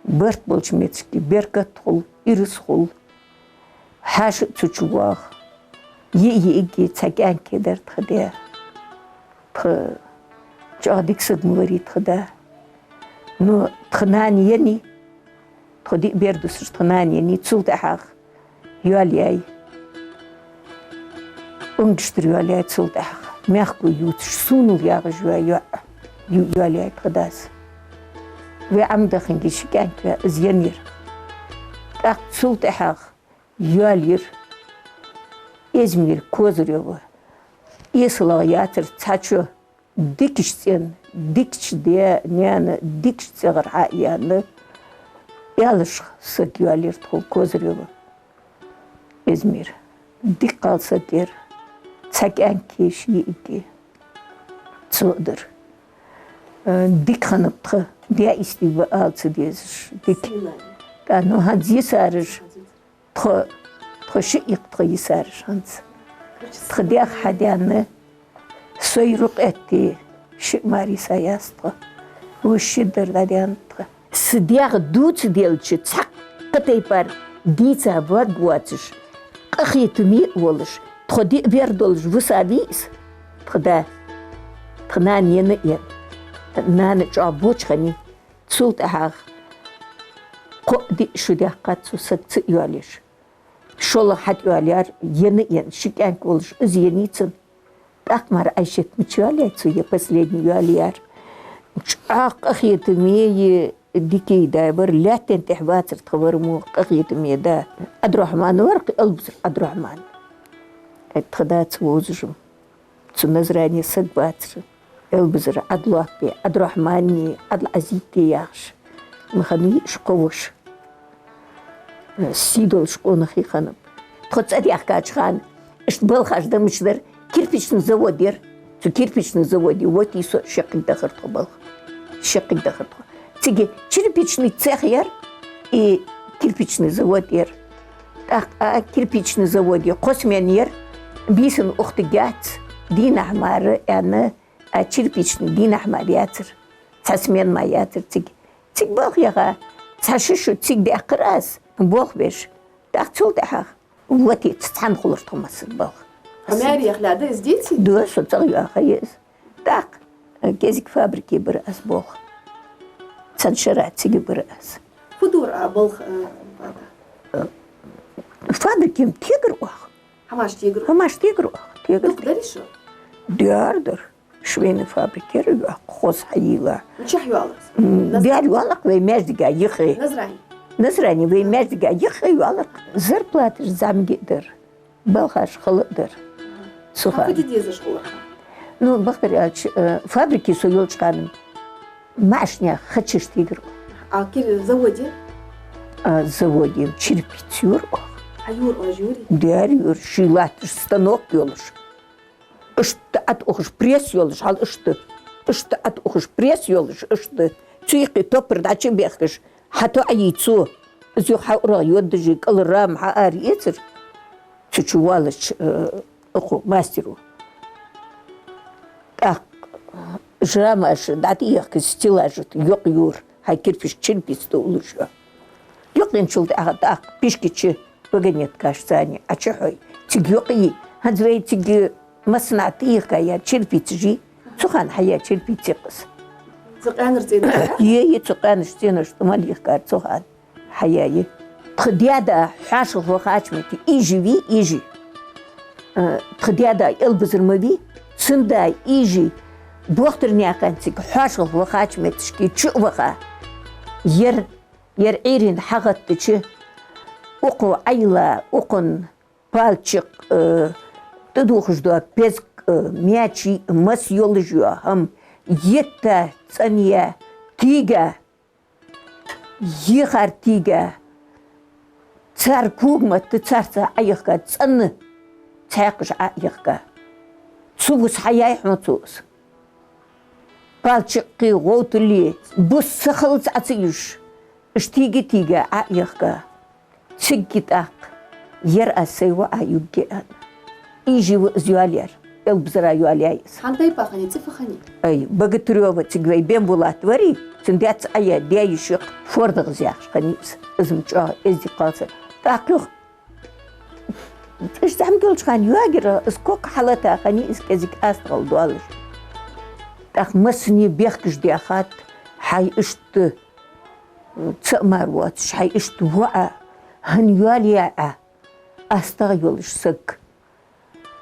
Барт болча метте беркат хул, ираз хул. Хьаьша а цу чу воагӀа. Йиъ-йиъиги цхьа кӀаьнк дар тха даь. Тха чӀоагӀа дика саг ма варий тха да. Ну, тха нана еннай, тхо диъ бер дусаш тха нана еннай, цул тӀехьагӀа йоалаяьй. Унгиштара йоалаяьй цул тӀехьагӀа. Мехко ювцаш, Сунал яхаш йола йоӀ ю-, йоалаяьй тха дас. Вай Ӏомадахинге ши кӀаьнк ваь из еннаяр. ТӀаккха цул тӀехьагӀа йоалаяьр Эзмира Козырева. ЭсалагӀа яцар цхьа чу, дикача цӀен, дикача даь-наьна, дикача цӀагӀара хьа а яьнна, аьлча саг йоалаяьр тхона Козырева Эзмира. Дика кхал саг яр, цхьа кӀаьнк, ши йиӀиги цо а дар. Э, дика хиннаб тха, даь истий ба ала ца дезаш, дика. ТӀаккха, ну, хӀанз йисараш, тхо, тхо ши йиӀиг тха йисараш хӀанз. Тха даьх хьадаьнна, сай Рукъетий шиъ мара йиса яц тха. Уж ши дар дӀадаьннад тха. Са даьх дувца делча, цхьаккха тайпара дийца варг воацаш, къахетаме а волаш, тхо диъ бер долаш виса вий из? Тха да, тха нана енна а енна. Нана чӀоагӀа боча хиннай. Цул тӀехьагӀа кхо-диъ шу даьккхад цо саг ца йоалаеш. ШоллагӀа хьатӀайоалаяьр, енна а енна, ши кӀаьнк волаш, из еннай цун. ТӀаккха мара Ӏайшат ма ца йоалаяьй цо, е последний йоалаяьр. ЧӀоагӀа къахетаме, дикий да вар, лаьттан тӀа вацар тха вар мо къахетаме да. Ӏабдрахьман вар-кх, Элбазара Ӏабдрахьман. Тха даьца вовзаш ма. Цу Назране саг вацар, Элбазара Ӏадлоппи, Ӏабдрахьмани, Ӏадлазити яхаш. Ма хиннавий уж кхо воша. Сий долаш къонахий хиннаб. Тхо цӀадаьхкача хана, иштта балхаш да мича дар, кирпичный завод яр. Цу кирпичный заводе вотий со, шаккхе дахар тхо балха. Шаккхе дахар тхо. Цига черепичный цех яр, и кирпичный завод яр. ТӀаккха кирпичный заводе кхо смена яр, бийсанна ухтаргьяц, дийнахьа мара аьнна, а черепичный дийнахьа мара яцар, цхьа смена мара яцар цига. Цига балха яха, цхьа-ши шу цига даьккхар аз, болх беш. ТӀаккха цул тӀехьагӀа вотаца цхьана хулар тхо массаза балха. А маьре яхалга да из деций? Да, со цӀагӀа йоаха я из. ТӀаккха, э, кӀезига фабрике бир аз болх. Цхьан шера цига бир аз. Фу дора а балха, э, бада? Э, фабрике-м тегар оаха. ХӀамаш тегар? ХӀамаш тегар оаха, тегар. Дукха дарий шо? Даьр дар. Швейный фабрика яр йоах, хоза хьайийлла. Мичахьа йоаллар из? М, Наз- даьр йоаллар-кх вай маьждига йиххе. Назране? Назране вай маьждига йиххе йоаллар-кх. Зарплаташ зӀамига а дар. Балхаш хала а дар. Цу хана. Фу де дезаш хулар хьа? Ну, бахтар аьлча, э, фабрике со йолча хана маӀача наьха хачаш тегар. А кир-, заводе? А заводе-м черепица йора оаха. Хьаюра оаш, юрий? Даьр йора, ший латташ станок йолаш. Иштта ӀотӀаухаш пресс йолаш, хьал иштта. Иштта ӀотӀаухаш пресс йолаш, иштта. Цу юкъе топпар дӀачу а бехкаш, хьатоӀайий цо. Из юха хьаура йоддажи кӀала рама хьаара эцар. Цу чу воаллача, э, укхо мастеро. ТӀаккха рамаш дӀатӀаехка стеллажа тӀа йокъ юра, хьай кирпич черепица тӀа уллаш я. Йокъ енначул тӀехьагӀа тӀаккха пишкача вагонеткаш цани Ӏочухьой. Цига йокъ йий, хӀанз вай цига массанахьа тӀаехка яр черепицаш йий, цу хана хьаяь черепица я-кх из. Цу къаьнара цӀенош? Е, е, цу къаьнара цӀенош тӀа мел йихкар цу хана хьаяь я. Тха даь-да хьоашалгӀа вахача метте, Ижи вий, Ижи. Э, тха даь-да Элбазара ма вий, цун да Ижи. Бохтарнаькъан цига хьоашалгӀа вахача метташка чу а ваха. Ер, ер Ӏуйрийна хьагӀаттача, укхо Ӏайла, укхун палчикъ, э, тӀадувхаш дола пезг э, маьчий, мас йолаш йола хӀама йитта, цӀена я, тийга, йихар тийга, цар когаметта царца Ӏоехка, цӀена цхьаькхаш Ӏоехка. Цу бус хьаяьй хьона цо из. Палчакхи, гӀовтали, бус сахиллалца Ӏо ца юш, уж тийга-тийга Ӏоехка. Цига тӀаккха: «Ер аз сай воӀа югге», — аьнна. Ийжа ва из йоалаяьр, Элбазара йоалаяьй из. Хьан тайпа хиннай, цӀи фу хиннай? Ай, Богатырёва, цига вай Бембулат варий, цун даьца Ӏояь даь-йиша юкъе Фордагӏаз яхаш хиннай из, из-м чӀоагӀа эздий, кхалсаг. ТӀаккха юха, иштта зӀамига йолча хана йоагаяр, из ког хьалата хиннай, из кӀезига астагӀал доалаш. ТӀаккха массане бехкаш даьхад: «Хьай иштта цаӀ мара воацаш, хьай иштта воӀа хӀана йоалаяьй Ӏа, астагӀа йолаш саг?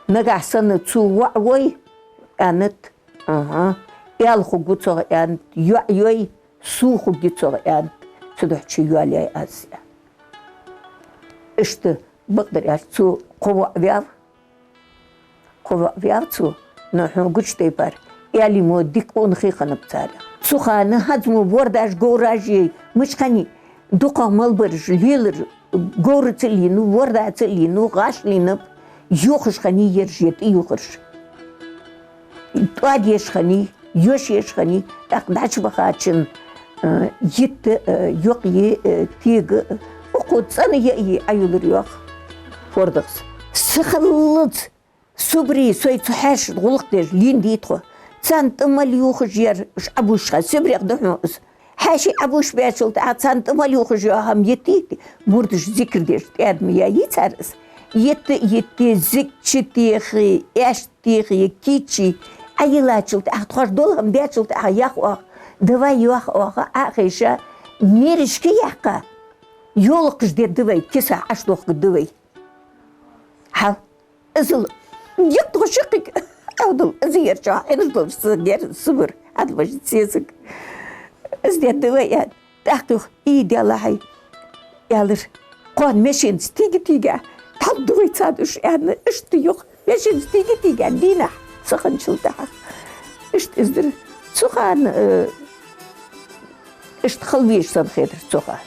Нагахьа санна цо воӀ вой, — аьннад, — аьннад, аьла хургва цох, — аьннад, — йоӀ йой, сов хургья цох, — аьннад, — цудухьа йоалаяьй аз», — аьнна. Иштта, бакъдар аьлча, цо кхо воӀ ваьв, кхо воӀ ваьв цо, но хьона гуча тайпара, аьлий мо, дика къонахий хиннаб царех. Цу хана хӀанз мо вордаш, говраш йий, мича хиннай, дукхагӀа мел бараш лелар, говраца а лийнав, вордаца а лийнав, гӀаш лийнаб, йохаш хиннай ераш, е тӀаювхараш. ТӀоадеш хиннай, йошеш хиннай, тӀаккха дӀачубахача, э, йитта, э, йокъа е, э, тийга, э, укхо цӀена яа е Ӏоюлар йоах Фордагӏаз. Сахиллалца Сибре, сой цу хьаьшашта гӀулакх деш лийнадий тхо? Царна тӀа мел ювхаш яр уж Ӏобувшаш хиннаб, Сибрех да хьона из. Хьаьший Ӏобувшаш баьчул тӀехьагӀа царна тӀа мел ювхаш йола хӀама йитте, мурдаш зикар деш тӀадам яьй цар из. Йитте, йитте, зиг чутехе, аьшта техе, кийчъе, Ӏойиллачул тӀехьагӀа, тхоаш дола хӀама даьчул тӀехьагӀа, йоах оаха: «Давай, — йоах оаха, — Ӏохайша, мерашка яьккха, йолакхаш дергда вай, киса Ӏодохкаргда вай». Хьал. Иззал, йиттагӀа ши кхик Ӏовдал, из ер чӀоагӀа хьинаш долаш саг яр, Сибре хьалважа сесаг. Из дергда вай, аьнна. ТӀаккха юха: «Ий, Даьла хьай, — аьлар, — кхоана машенаца тийга-тийга тӀалургда вай царна уж», — аьнна, иштта юха машенаца тийга-тийга дийнахьа сахинначул тӀехьагӀа. Иштта из дар. Цу хана, э, иштта хала везаш санна хетар цу хана.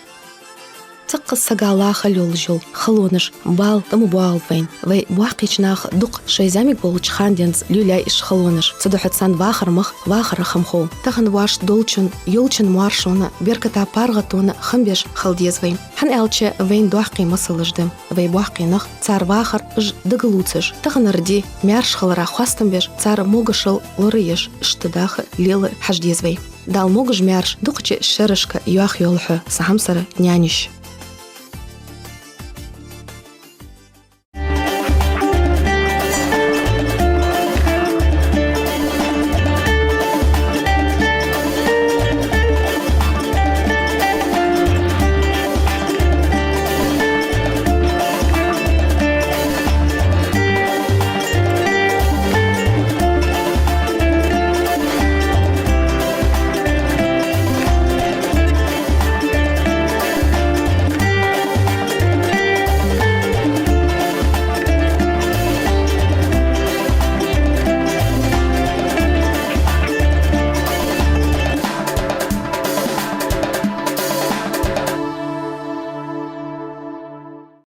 Цхьаккха сага лахалла йолаш йола халонаш бала тӀа ма боагӀалда вайна. Вай боккхийча наха дукха шоай зӀамига болча хана денз лелаяьй уж халонаш. Цудухьа царна вахар мах, вахара хӀама хов. Тахан воашта долчун, йолчун моаршонна, берката, паргӀатонна хам беш хила деза вай. ХӀана аьлча вайна доккхий масалаш да. Вай боккхий нах, цар вахар уж дагалувцаш, таханара ди маьрша хилара хоастам беш, цар могашал лораеш, иштта даха лела хьажа деза вай. Дала могаш-маьрша дукхача шерашка йоах йолхьа са хьамсара наьнаш.